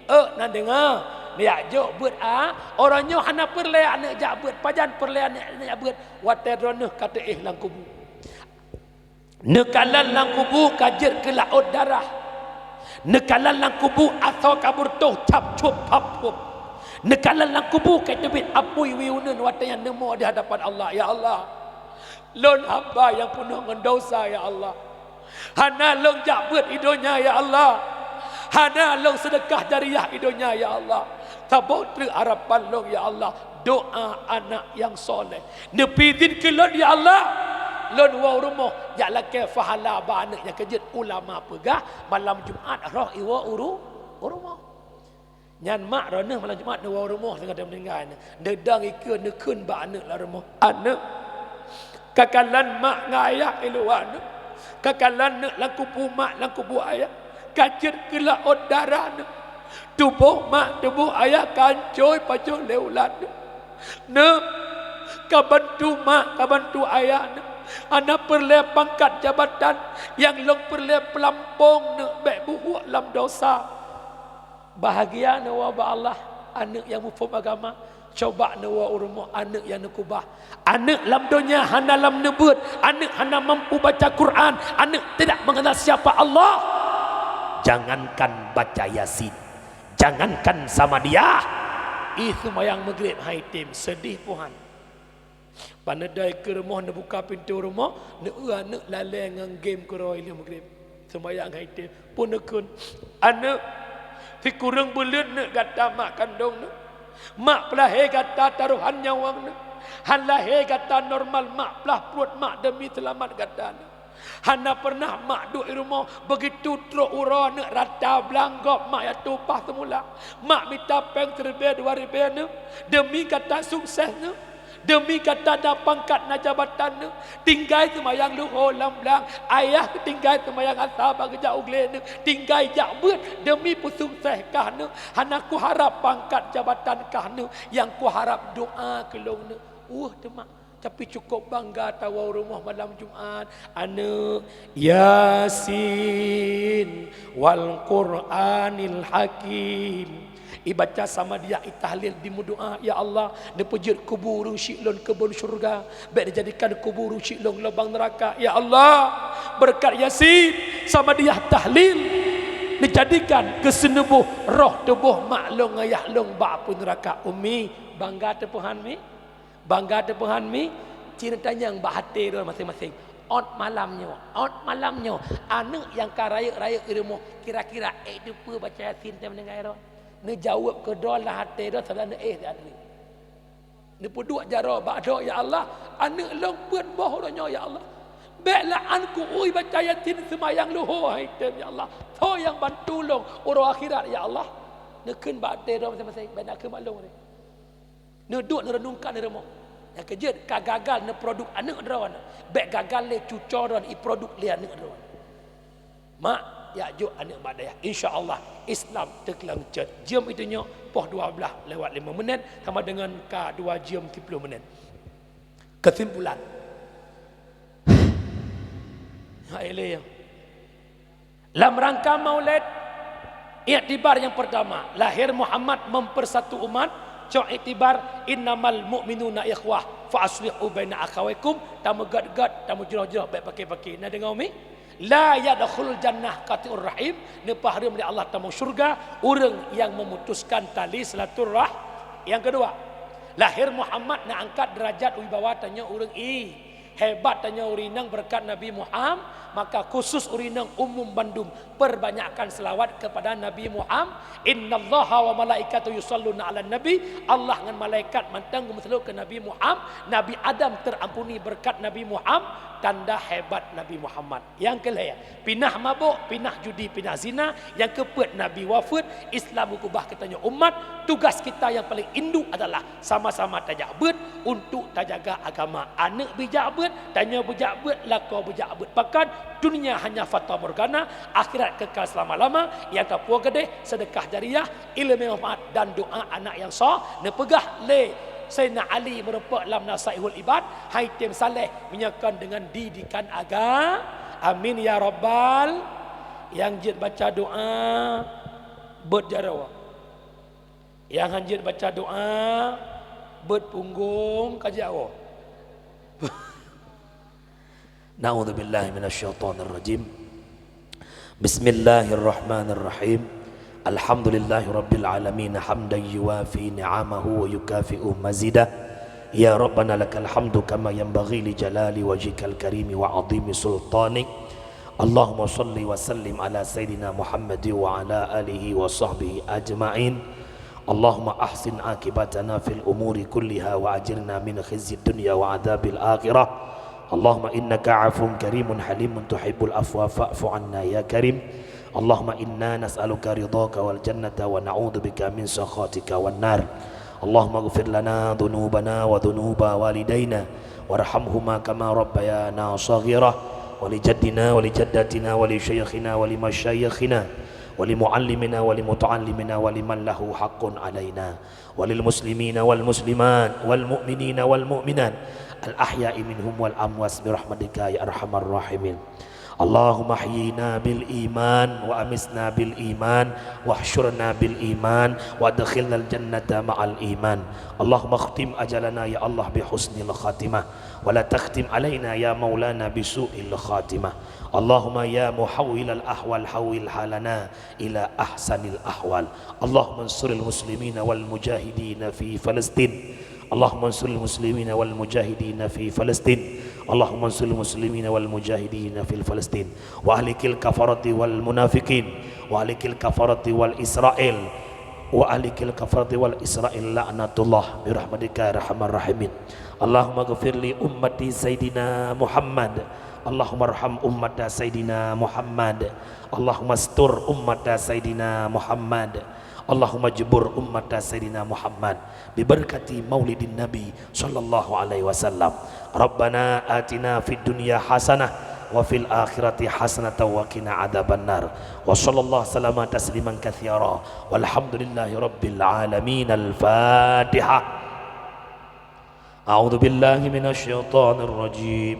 Euk, na deungoe? Neujak jok beuet a. Uroe nyoe hana peureulée aneuëk jak beuet. Pajan peureulée aneuëk, aneuëk jak beuet? Watée droeneueh ka teuéh lam kubu. Neukalon lam kubu ka jeuet keu laôt darah. Neukalon lam kubu asoe ka beureutoh cap cup pap pup. Neukalon lam kubu ka teubiet apui wie uneuen watée nyan neumo di hadapan Allah. Ya Allah, lôn hamba nyang peunoh ngon desya, ya Allah. Hana lôn jak beuet i donya, ya Allah. Hana lôn seudeukah jariah i donya, ya Allah. Saboh treuk harapan lôn, ya Allah, doa anak nyang soleh. Neupeuidhin keu lôn, ya Allah. Lôn woe u rumoh jak lakée pahala bak aneuëk nyang keujeuet. Ulama peugah, malam Jumat roh iwoe u ru-, u rumoh. Nyan mak droeneueh malam Jumat neuwoe u rumoh, singoh teuma meuninggai nyan. Neudong ikeue, neukheun bak aneuëk lam rumoh, "Aneuëk, kakalon mak ngon ayah i luwa neuëk. Kakalon neuëk lam kubu mak, lam kubu ayah. Ka jeuet keu laôt darah neuëk. Tuboh mak, tuboh ayah ka ancôi pajoh lé ulat. Neuh, ka bantu mak, ka bantu ayah neuh. Hana peureulée pangkat jabatan, nyang lôn peureulée peulampong neuh bék buhuk lam dosa. Bahagia neuwoe bak Allah, aneuëk nyang muphom agama. Coba neuwoe u rumoh aneuëk nyang neukeubah. Aneuëk lam donya hana lam neubeuet, aneuëk hana mampu baca Quran, aneuëk tidak mengenal siapa Allah. Jangankan baca Yasin, jangankan Samadiyah, ih seumayang Maghrib hai tem, seudeh puhan. Paneudai keu rumoh, neubuka pintoe rumoh, neueu aneuëk lalée ngon game keudroe ilée Maghrib. Seumayang hai tem, peuneukheun, aneuëk, sikureueng buleuen neuëk gata mak kandong neuëk. Mak peulahé gata tarohan nyawöng neuëk. Han lahé gata normal mak peulaih pruet mak deumi seulamat gata neuëk. Hana peureunah mak duek i rumoh, beugitu trok uroe neuëk rata blang gob mak jak tueng upah seumula. Mak mita péng siribée dua ribée neuëk, deumi gata sukses neuëk. Deumi gata na pangkat na jabatan neuëk, tinggai seumayang luho lam blang, ayah tinggai seumayang asa bak geujak u glé neuëk, tinggai jak beuet deumi peusukses kah neuëk, hana kuharab pangkat jabatan kah neuëk, nyang kuharab doa keu lôn neuëk. Weueh teuh mak, tapi cukôp bangga tawoe u rumoh malam Jumat, aneuëk, Yasin wal Qur'anil Hakim. Ibaca Samadiyah, itahlil, dimeudoa, "Ya Allah, neupeujeuet kubu ureuëng syiek lôn keubon syeuruga, bék neujadikan kubu ureuëng syiek lôn lubang neuraka. Ya Allah, beureukat Yasin, Samadiyah, tahlil, neujadikan keuseuneuboh roh tuboh mak lôn ngon ayah lôn bak apui neuraka." Umi, bangga teupeuhan mi? Bangga teupeuhan mi? Ci neutanyong bak até droe maséng-maséng, ôt malam nyoe, ôt malam nyoe, aneuëk nyang ka rayeuk-rayeuk i rumoh, kira-kira ék teupeue baca Yasin teuh meuninggai droe? Neujaweueb keudroe lam até droe, saban neuéh siat lé. Neupeuduek jaroe bak droe, "Ya Allah, aneuëk lôn peuet boh uroe nyoe, ya Allah. Bék lam keu ui baca Yasin seumayang luho hai tem, ya Allah. Soe nyang bantu lôn uroe akhirat, ya Allah?" Neukheun bak até droe maséng-maséng, bék na kheun bak lôn. Neuduek neureunungkan di rumoh. Nyang keujeuet ka gagal neuproduek aneuëk droe, bék gagal lé cucoe droe iproduk lé aneuëk droe. Mak, jak jok aneuëk mak dayah. Insya Allah, Islam teukleueng cot. Jeuem itu nyoe poh dua blaih lewat lima menit sama dengan ka dua jeuem siploh menit. Kesimpulan. Hai lé. Lam rangka Maulid, iktibar nyang pertama, lahir Muhammad mempersatu umat, cok iktibar, "Innamal mu'minuna ikhwah, fa aslihu baina akhawaikum," tameugét-gét, tameujroh-jroh, bék paké-paké. Na deungoe mi? "La yadkhulul jannah qati'ur rahim," neupeuhareuem lé Allah tamong syurga ureuëng nyang memutuskan tali silaturah-, nyang keudua, lahir Muhammad neuangkat deurajat wibawa tanyoe ureuëng i Hebat tanyoe ureuëng inong beureukat Nabi Muham, maka khusus ureuëng inong umum bandum perbanyakkan seulawat keupada Nabi Muham. "Innallaha wa malaikatahu yusalluna 'alan nabi," Allah ngon malaikat mantong geumeuseulaweuet keu Nabi Muham. Nabi Adam terampuni beureukat Nabi Muham, tanda hebat Nabi Muhammad. Nyang keulhée, pinah mabök, pinah judi, pinah zina, nyang keupeuet Nabi wafeuet, Islam geukeubah keu tanyoe umat. Tugas kita nyang paleng induk adalah sama-sama tajak beuet untuk tajaga agama. Aneuëk bijak beuet, tanyoe bijak beuet, lakoe bijak beuet. Pakon, dunia hanya fata morgana, akhirat kekal selama-lama. Nyang tapuwoe keudeh, sedekah jariah, ileumé manfaat dan doa anak nyang soh. Neupeugah lé Saidina Ali meurumpok lam Nasaihul Ibad, "Hai tem saleh, meunyoe kon deungon didikan aga-, amin ya rabbal." Nyang jeuet baca doa, beuet jaroe. Nyang hana jeuet baca doa, beuet punggong ka jiwoe. Na'udzubillahi minasyaitonirrajim. Bismillahirrahmanirrahim. Alhamdulillahirabbil alamin, hamdan yuwafi ni'amahu wa yukafi'u mazidah. Ya Rabbana lakal hamdu kama yanbaghi li jalali wajhikal karimi wa 'azimi sultanik. Allahumma shalli wa sallim ala sayyidina Muhammad wa ala alihi wa sahbihi ajma'in. Allahumma ahsin aqibatana fil umuri kulliha wa ajirna min khizyid dunya wa adzabil akhirah. Allahumma innaka 'afuwun karimun halimun tuhibbul 'afwa fa'fu 'anna ya karim. Allahumma inna nas'aluka ridhaka wal jannata wa na'udzubika min sakhatika wan nar. Allahumma ighfir lana dzunubana wa dzunuba walidaina warhamhuma kama rabbayana shaghira, wa li jaddina wa li jaddatina wa li syaikhina wa li masyayikhina ولمعلمنا ولمتعلمنا ولمن له حق علينا وللمسلمين والمسلمات والمؤمنين والمؤمنات الأحياء منهم والأموات برحمتك يا أرحم الراحمين. اللهم احينا بالإيمان وأمتنا بالإيمان واحشرنا بالإيمان وأدخلنا الجنة مع الإيمان. اللهم اختم أجلنا يا الله بحسن الخاتمة ولا تختم علينا يا مولانا بسوء الخاتمة. اللهم يا محول الأحوال حول حالنا إلى أحسن الأحوال. اللهم انصر المسلمين والمجاهدين في فلسطين. اللهم انصر المسلمين والمجاهدين في فلسطين. اللهم انصر المسلمين والمجاهدين في فلسطين. وأهلك الكفرة والمنافقين. وأهلك الكفرة والإسرائيل. وأهلك الكفرة والإسرائيل لعنة الله برحمتك يا أرحم الراحمين. اللهم اغفر لأمة سيدنا محمد. اللهم ارحم أمة سيدنا محمد. اللهم استر أمة سيدنا محمد. اللهم اجبر أمة سيدنا محمد ببركة مولد النبي صلى الله عليه وسلم. ربنا آتنا في الدنيا حسنة وفي الآخرة حسنة وقنا عذاب النار. وصلى الله وسلم تسليما كثيرا. والحمد لله رب العالمين. الفاتحة. أعوذ بالله من الشيطان الرجيم.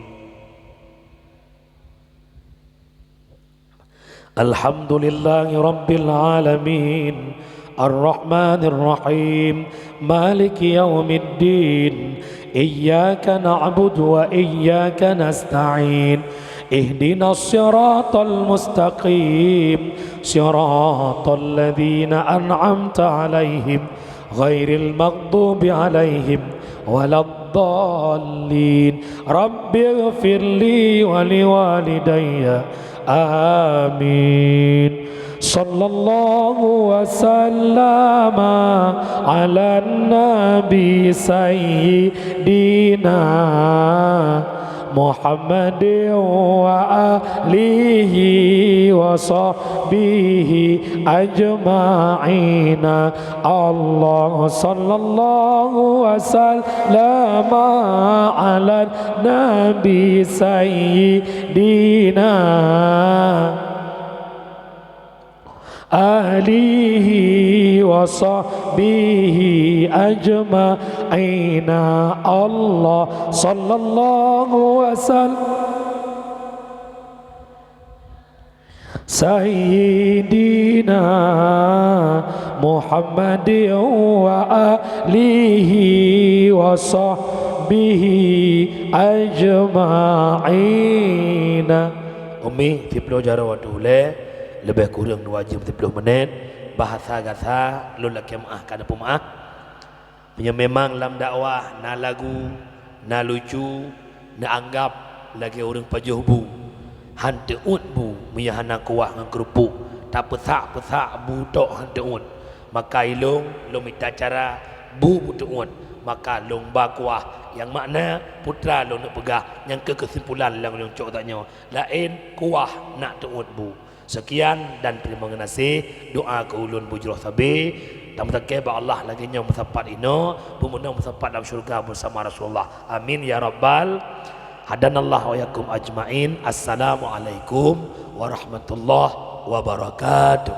الحمد لله رب العالمين. الرحمن الرحيم. مالك يوم الدين. إياك نعبد وإياك نستعين. اهدنا الصراط المستقيم. صراط الذين أنعمت عليهم غير المغضوب عليهم ولا الضالين. رب اغفر لي ولوالدي. آمين. صلى الله وسلم على النبي سيدنا محمد وآله وصحبه أجمعين. الله صلى الله وسلم على النبي سيدنا آله وصحبه أجمعين. الله صلى الله وسلم سيدنا محمد وآله وصحبه أجمعين. Umi, siplôh jaroe watèe ulèe, leubeh kureueng dua jeuem siplôh meunét, bahasa gasa lôn lakèe meu'ah ka neupeumaáh. Meunyoe memang lam dakwah na lagu, na lucu, na anggab lagèe ureueng pajoh bu, han teuôt bu meunyoe hana kuah ngon keurupuk, tapeusak-peusak bu tok han teuôt, maka ilôn lôn mita cara bu beuteuôt, maka lôn ba kuah. Nyang makna putra lôn neuk peugah, nyang keu keusimpulan lam lôn cok tanyoe, laén kuah nak teuôt bu. Seukian dan teurimong geunaséh, doa keu ulôn bujroh sabé. Tameutakèe bak Allah lagèe nyoe meusapat inoe, beumeunoe meusapat lam syeuruga beusama Rasulullah. Amin ya rabbal. Hadanallahu wa iyyakum ajmain. Assalamualaikum warahmatullahi wabarakatuh.